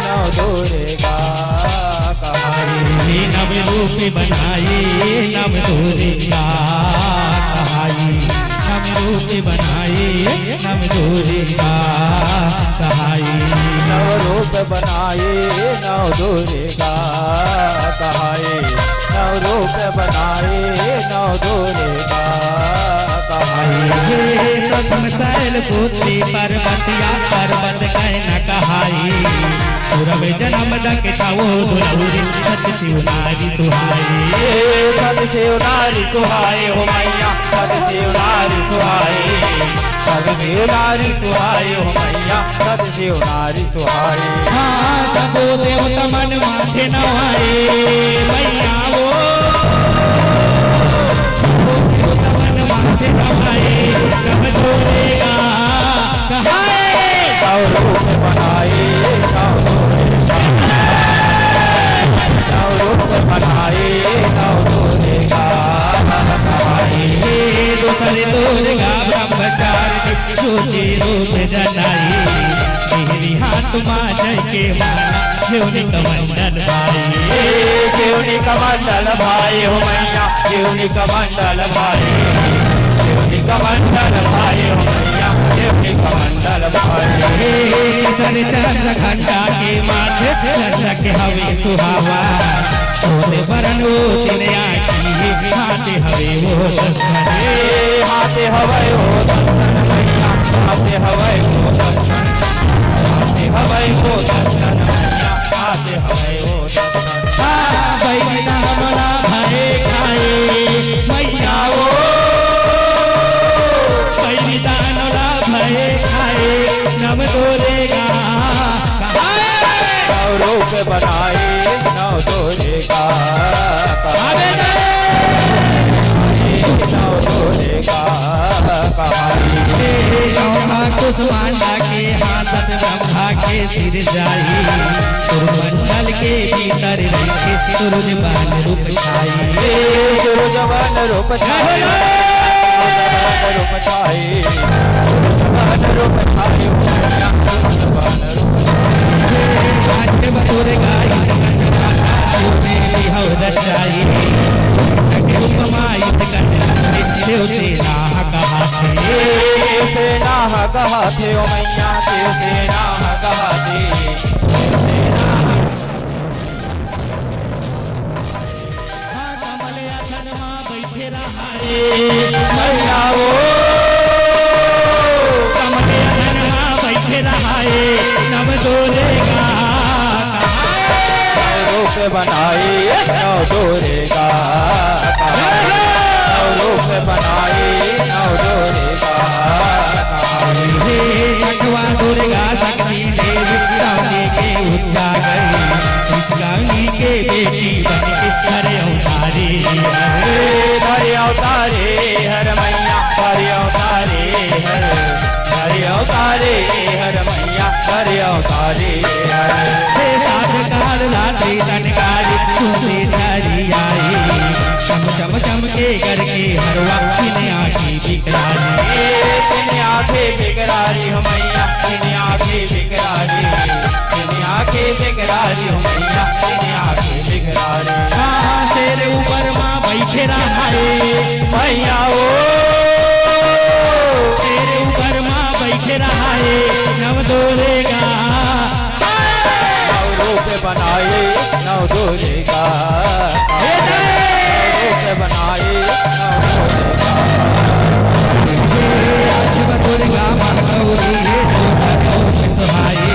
नव दुर्गा कहाई। हे नव रूप बनाए नव दुर्गा कहाई। नव रूप बनाए नव दुर्गा कहाई। नव रूप बनाए नव दुर्गा कहाई। नव रूप बनाए नव दुर्गा कहाई। हे प्रथम शैल पुत्री पर्वतिया पर्वत कहना कहाई। पूरब जन्म दक छाओ दुलौरी सत शिव नारी सुहाई। हे सत शिव नारी सुहाई हो मैया, सत शिव नारी सुहाई। सत शिव नारी सुहाई हो मैया, सत शिव नारी सुहाई। हाँ, सबो देवता मन माथे नवाए, मैया वो। सबो देवता मन माथे नवाए, नव दुर्गा कहाए। नव रूप बनाए, नव दुर्गा। नव रूप बनाए, नव दुर्गा कहाए। हे दूसर दुर्गा ब्रह्मचारिणी, ज्योति रूप जनाई। मेहरी हाथ मा जय के माला, जेवनी कमंडल भाई। हे जेवनी कमंडल भाई हो मैया, जेवनी कमंडल भाई। जेवनी कमंडल भाई हो मैया, जेवनी कमंडल भाई। हे किशन चंद्र घंटा के माथे, चंद्र के हवे सुहावा। सोने बरन ओ दिन आकी, हाथे हवे वो दस्तान। हे हाथे हवे वो दस्तान मैया, हाथे हवे वो दस्तान। हाथे हवे वो दस्तान मैया, हाथे हवे वो दस्तान। हाँ, बैरी ता हमला भय खाए, मैया वो। बैरी ता हमला भय खाए, नव दुर्गा कहाए। नव रूप बनाए, नव दुर्गा कहाए। नव दुर्गा कहाए। हे चौका कुसमांडा के हाथ ब्रह्मा के सिर जाई। सूर्यमंडल के भीतर रहिके सूरज बन रूप छाई। हे सूरज बन रूप छाई। सूरज बन रूप छाई। सूरज बन रूप छाई। सूरज बन रूप छाई। हे पाछे बतोरे गाई सकत माता, शिव ने भी हव रचाई। उपमा इत कर देव सेना कहाथे। हे सेना कहाथे ओ मैया, हे सेना कहाथे। हे सेना। हाँ, कमल आसन मा बैठे रहाए, मैया वो। कमल आसन मा बैठे रहाए, नव दुर्गा कहाए। रूप बनाए नव दुर्गा कहाए। नव रूप बनाए नव दुर्गा कहाए। हे छठवा दुर्गा शक्ति देवी, रानी के उजागर। रानी के बेटी बन के धरे अवतारे हर। हे धरे अवतारे हर मैया, धरे अवतारे हर। धरे अवतारे हर मैया, धरे अवतारे हर। हे सात काल रात्रि तन काली, तू से झरी आई। चम चम चम के करके हरवा, बिन आँखी बिकराली। ए, बिन आँखे बिकराली हो मैया, बिन आँखे बिकराली, बिन आँखे बिकराली हो मैया, बिन आँखे बिकराली। हाँ, शेर ऊपर मा बैठे रहाए, मैया ओ। शेर ऊपर मा बैठे रहाए, नव दुर्गा। नव रूप बनाए नव दुर्गा। हे जय। नव रूप बनाए नव दुर्गा। हे आठ दुर्गा माँ गौरी, हे दुर्गा रूप सुहाए।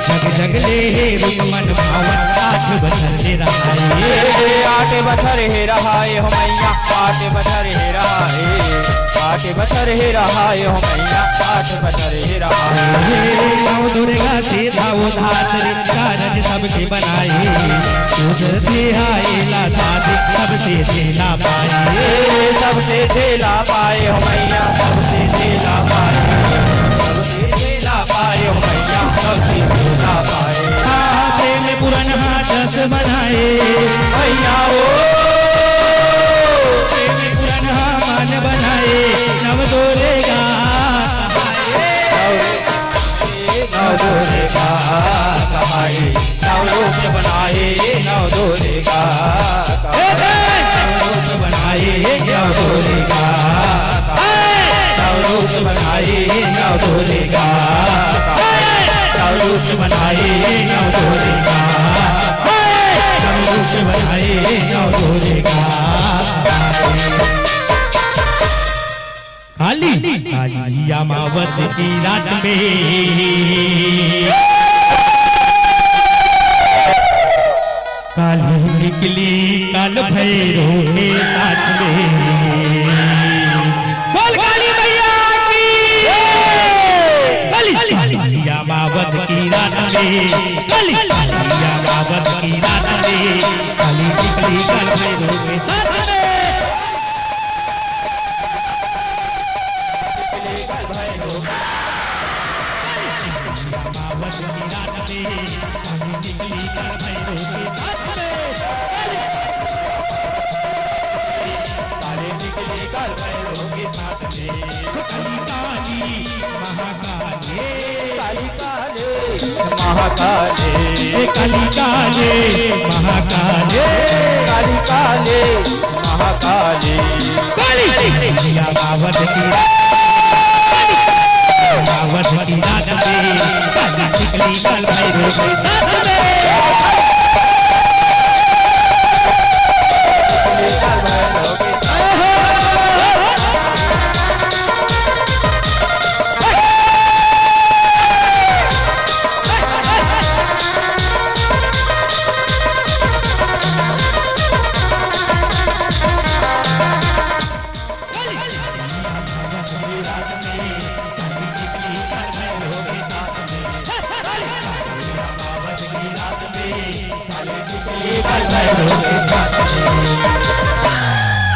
जग जग ले हे रूप मन भावन, आठ बछर हे रहाए। हे आठ बछर हे रहाए हो मैया, आठ बछर हे रहाए। आठ बछर हे रहाए हो मैया, आठ बछर हे रहाए। हे नव दुर्गा से धावो धात्री, कारज सबके बनाए। तुझ से आएला साथ, सबसे झेला पाए। हे सबसे झेला पाए हो मैया, सबसे झेला पाए। सबसे झेला पाए हो मैया, सबसे झेला पाए। हाँ, प्रेम पुरन हाथ जस बनाए। मैया ओ। प्रेम पुरन हा मान बनाए, नव दुर्गा। दुर्गा कहाई, नव रूप बनाए नव दुर्गा। हे देव! नव रूप बनाए नव दुर्गा। हे! नव रूप बनाए नव दुर्गा। हे! नव रूप बनाए नव दुर्गा। हे! नव रूप बनाए नव दुर्गा। काली, काली अमावस की रात में, काली निकली काल भैरव के साथ में। बोल काली मैया की। काली, काली अमावस की रात में, काली, काली अमावस की रात में, काली निकली काल भैरव के साथ में। काली काली महाकाली, काली काली महाकाली, काली काली महाकाली। काली मैया अमावस की, अमावस की रात में काली निकली काल भैरव के साथ में।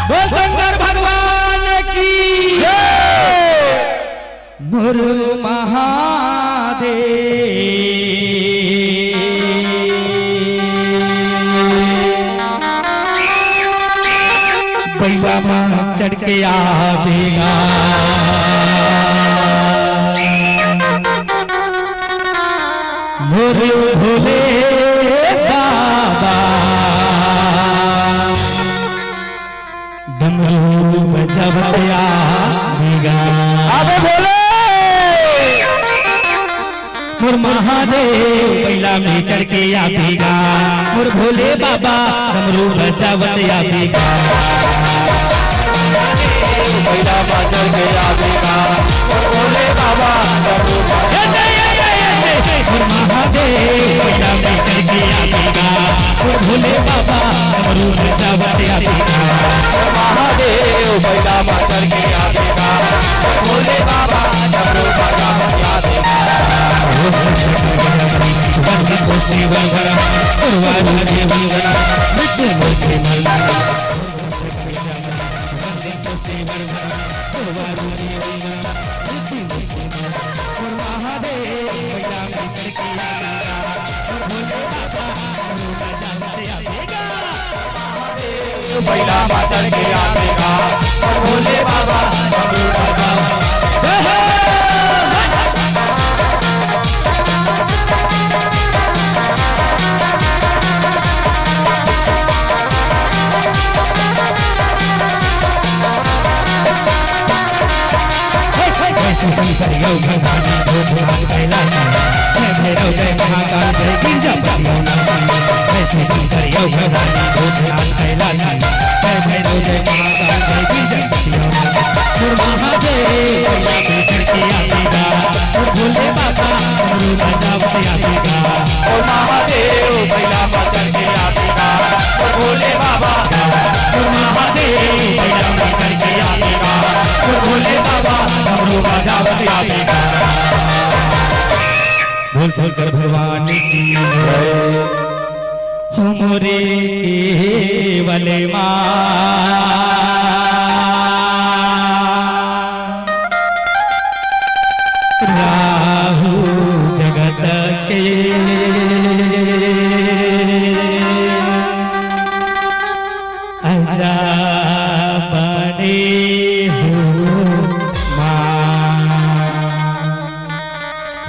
बोल शंकर भगवान की जय। मोर महादेव बइला मा चढ़ के आबे गा। मोर भोले बाबा डमरू बजावत आबे गा। अबे भोले। मोर महादेव बइला में चढ़ के आबे गा। मोर भोले बाबा डमरू बजावत आबे गा। बइला में चढ़ के आबे गा। मोर भोले बाबा डमरू बजावत ए दे, ए दे, ए दे। मोर महादेव बइला में चढ़ के आबे गा। मोर भोले बाबा डमरू बजावत आबे गा। मोर महादेव बइला में चढ़ के आबे गा। मोर भोले बाबा डमरू बजावत आबे गा। बइला मा चढ़ के आबे गा, मोर भोले बाबा। हे, हे, हे, शिव शंकर यो भगवानी भूतनाथ कैलासी। हे भैरव जय महाकाल जय गिरजापति यो नाथ। हे शिव शंकर यो भगवानी भूतनाथ कैलासी। हे भैरव जय महाकाल जय गिरजापति यो नाथ। मोर महादेव बइला में चढ़ के आबे गा। मोर भोले बाबा डमरू बजावत आबे गा। मोर महादेव बइला में चढ़ के आबे गा। मोर भोले बाबा। मोर महादेव बइला में चढ़ के आबे गा। मोर भोले बाबा डमरू बजावत आबे गा। बोल शंकर भगवान की जय। हमरे केवल मा राहु जगत के अजा बने हो मा।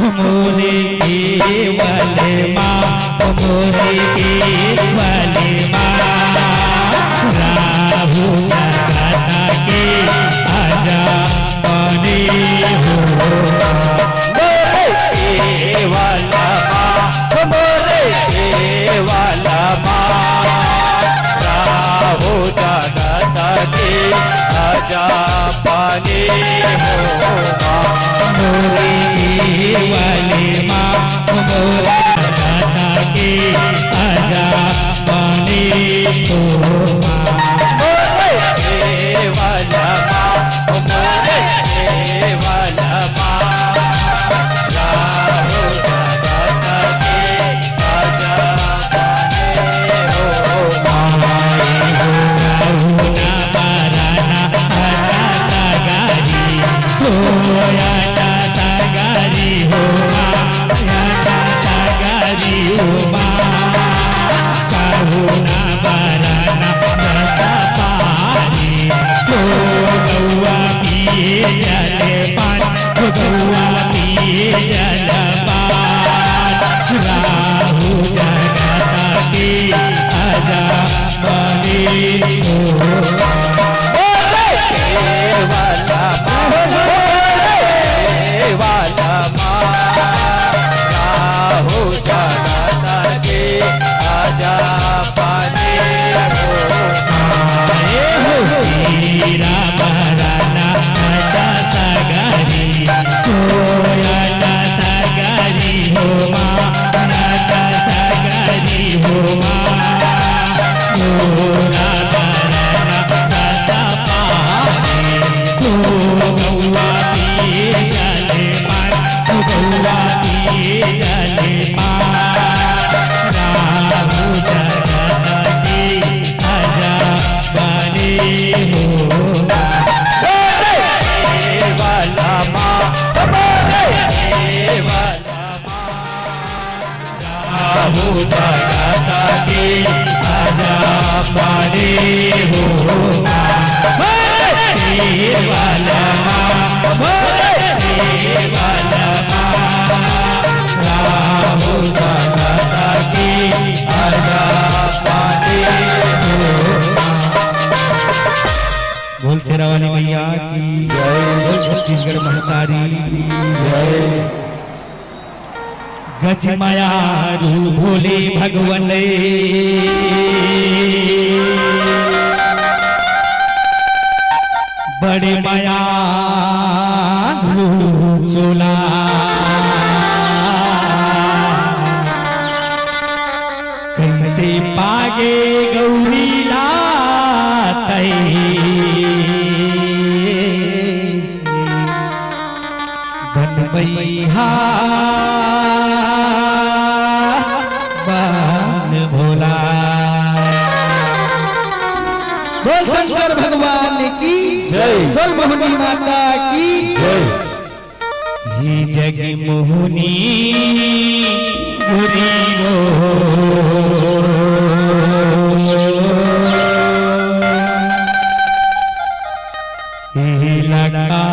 मोरे केवल माँ, मोरे केवल माँ, राहु जगत के अजपने हो। मोरे केवल माँ, मोरे केवल माँ, राहु जगत के अजपने हो। मोरे केवल माँ, मोरे जगत के अजपने हो। मोरे केवल माँ, मोरे केवल माँ, राहु जगत के गौआ पिए जलपान, गौआ पिए जलपान, राहु जगत के अजपने हो। बोले केवल माँ, बोले केवल माँ, राहु जगत के अजपने हो। आए हो हीरा बरना अटा सगरी, कोयटा सगरी हो माँ, अटा सगरी हो माँ। मोरा बरना अटा सपारी, तो गौआ पिए जलपान, तो गौआ पिए जलपान, राहु जगत के अजपने हो। बोले केवल माँ, बोले केवल माँ, राहु जगत के अजपने हो। बोले केवल माँ, बोले केवल माँ, राहु जगत के अजपने हो। बोल शेरा वाली मैया की जय, बोल छत्तीसगढ़ महतारी की जय। गज मायारू भोले भगवन, बड़े मायारू चोला। कइसे पागे गौरी ला तैं बनबैहा बन भोला। बोल शंकर भगवान की जय। बोल मोहनी माता की जय। हे जग मोहनी गुरी हो, हे लका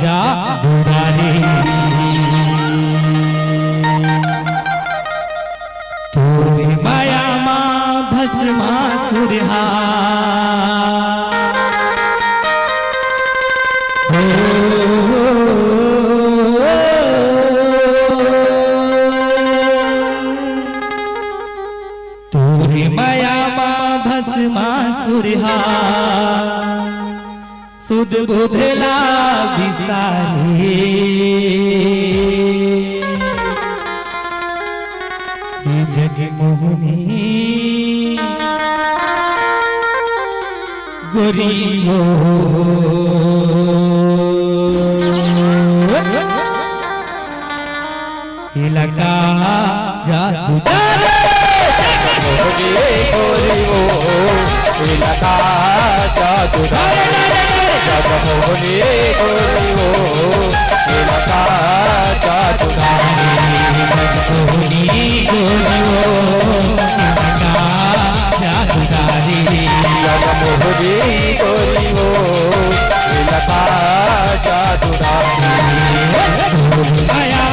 जा दुरारी। तोरे माया मा भस्मासुर हा। हो, तोरे माया मा भस्मासुर हा। सुध बुध ला बिसारे, हे जग मोहनी गोरी हो। इलाका जादू मोहनी गोरी हो, इलाका जादू जग मोहनी गोरी हो, इलाका जादू मोहनी गोरी हो, इलाका जादू जग मोहनी गोरी हो, इलाका जादू माया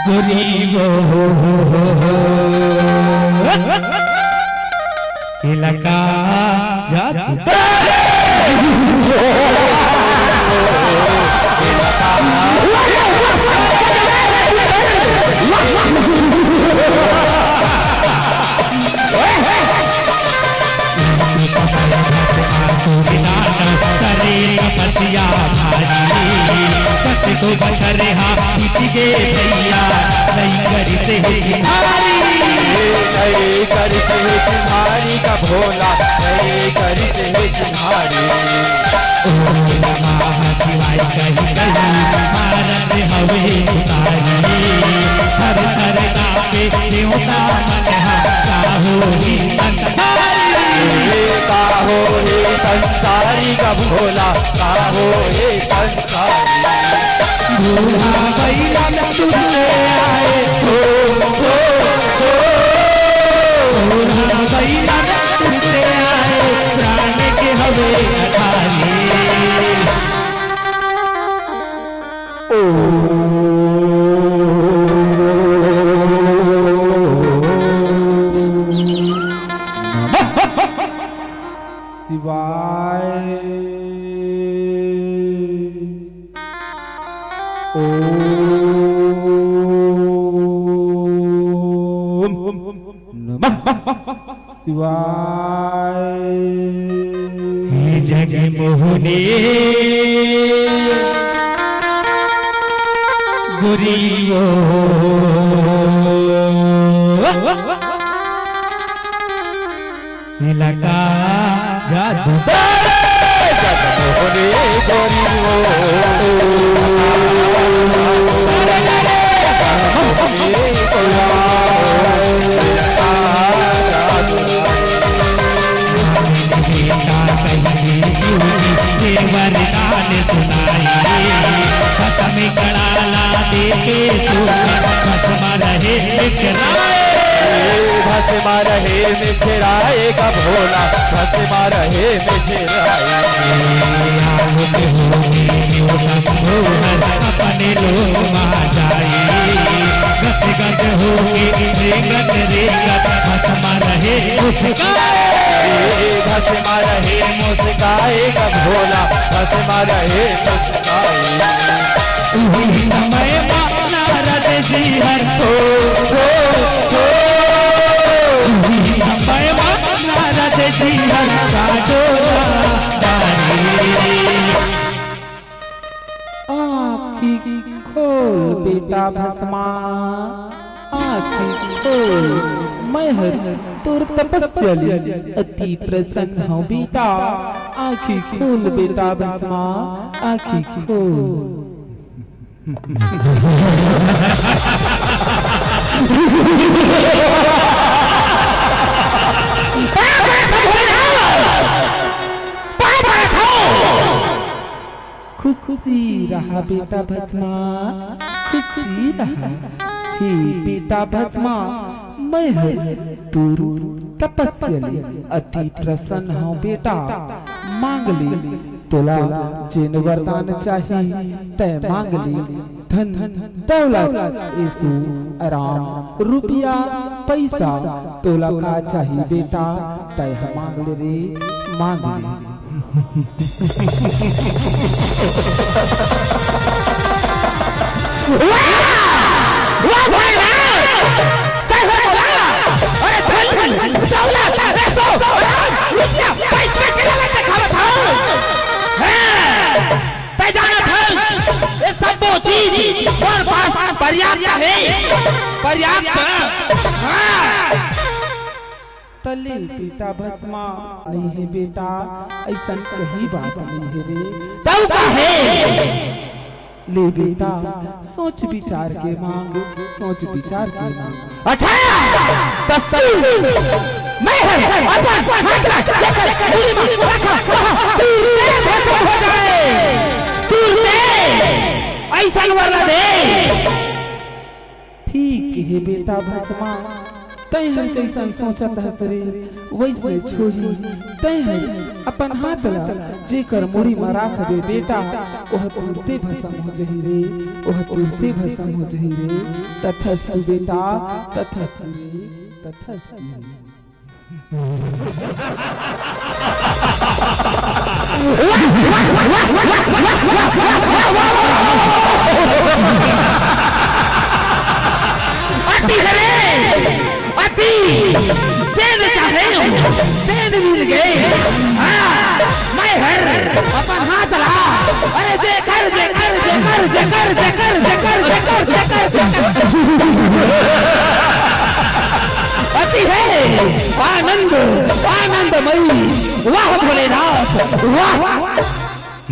गोरी वो इलाका जादू। करे तपस्या भारी, कतको बछर हा बीत गे भैया, नई करिस हे चिन्हारी। नई करिस हे चिन्हारी का भोला, नई करिस हे चिन्हारी। ओम नमः शिवाय कहि कहि मारत हवे उतारी। थर थर कांपे देवता मन हा, का होही संसारी। का होही संसारी का भोला, का होही संसारी। बूढ़ा बैला में तुरते आए, ओ, ओ, ओ। बूढ़ा बैला में तुरते आए, प्राण के हवे अधारी। शिवाय। ओम नमः शिवाय। हे जगमोहनी गोरी वो इलाका जादू। जगमोहनी गोरी वो इलाका जादू। बेटा कहीं शिव जी के वरदान सुनाई, खत्म कड़ाला देके सूख, भस्म रहे मिचराए। भस्म रहे मिचराए का भोला, भस्म रहे मिचराए। आहुत होके शिव शंभोहर अपने लोक मा जाई, गद गद होके रेंगत रेंगत भस्म रहे मुस्काए। भस्म रहे मुस्काए का भोला, भस्म रहे मुस्काए। उही समय मा नारद जी हर हो, हो, हो। उही समय मा नारद जी हर काटो ना डारी। आँखी खोल बेटा भस्मा, आँखी खोल, मैं हर तोर तपस्या ले अति प्रसन्न हूँ बेटा। आँखी खोल बेटा भस्मा, आँखी खोल। खुशी रहा बेटा भस्मा, खुशी रहा। हे बेटा भस्मा, मैं हर तोर तपस्या ले अति प्रसन्न हूँ बेटा। मांग ले, तोला जेन वरदान चाही, तै मांग ले। धन, दौलत, ऐसो, आराम, रुपया, पैसा, तोला का चाही बेटा, तै ह मांग ले रे, मांग ले। वाह! वाह भाई वाह! कैसे बोला? अरे धन, दौलत, ऐसो, आराम, रुपया, पैसा के लालच दिखावत हव। हैं? तै जानत हस, ये सब्बो चीज मोर पास पर्याप्त हे, पर्याप्त। हाँ। तले बेटा भस्मा, नहीं हे बेटा, अइसन कहीं बात नहीं हे रे। तब का हे? ले बेटा, सोच विचार के मांग, सोच विचार के मांग। अच्छा, त सुन, मैं हर अपन हाथ ला लेकर मुड़ी मा रखा, कहा, तू तेरे भस्म हो जाए, तू अइसन वर ला दे। ठीक हे बेटा भस्मा, तैं ह जइसन सोचत हस रे, वइसने होही। तैं ह अपन हाथ ला जेकर मुड़ी म राख दे बेटा, ओह तुरते भस्म हो जही रे, ओह तुरते भस्म हो जही रे। तथस्तु बेटा, तथस्तु रे, तथस्तु रे। अति हरे, अति। तेन चाहे, तेन मिल गए। हाँ, मैं हर अपन हाथ ला। अरे जे कर, जे कर, जे कर, जे कर, जे कर, जे कर, जे कर, जे कर। अति है आनंद, आनंदमयी। वाह भोलेनाथ, वाह।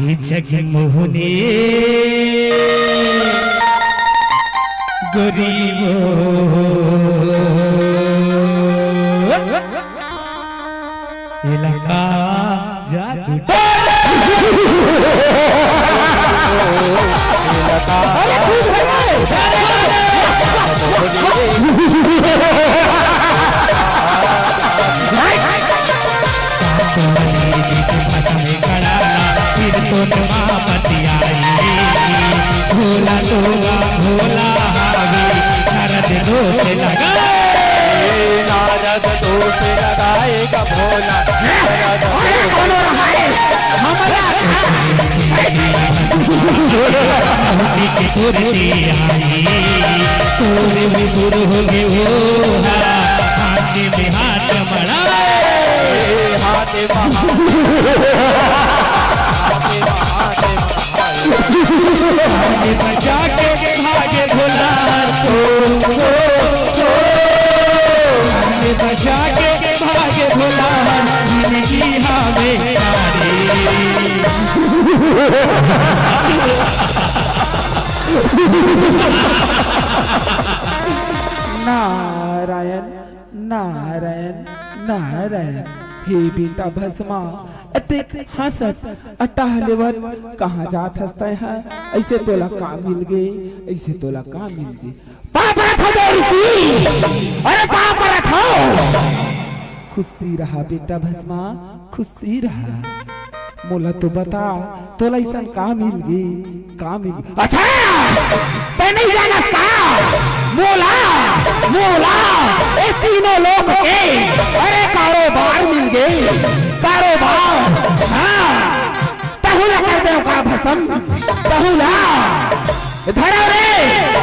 ये जगमोहनी गरीब इलाका जादू। अरे खूब है। फिर तो माँ बतियाई, भोला तोरा भोला हावी, नारद दोष लगाए। नारद दोष लगाए का भोला, नारद अरे दोष कौन हो रहा है? हमारा की फुर्ती आई, तोर भी दूर हो गए हो, हाथ में हाथ मड़ा। हाथ में हाथ, हाथ में हाथ। बचा के भागे भोला, ओ, ओ, ओ। बचा के भागे भोला, जिंदगी हावे सारी। नारायण, नारायण, नारायण। हे बेटा भस्मा, अतेक हंसत अटाह लेवत कहाँ जात हस तैं ह? अइसे तोला का मिल गे? अइसे तोला का मिल गे? पाँव परत हँव ऋषि, अरे पाँव परत हँव। खुशी रहा बेटा भस्मा, खुशी रहा। मोला तो बता, तोला अइसन का मिल गे? का मिल गे? अच्छा, तैं नइ जानस का? मोला, मोला, ए तीनों लोक के, अरे कारोबार मिल गे, कारोबार। हाँ, तहूँ ला कर देंव का भस्म, तहूँ ला। धरो रे।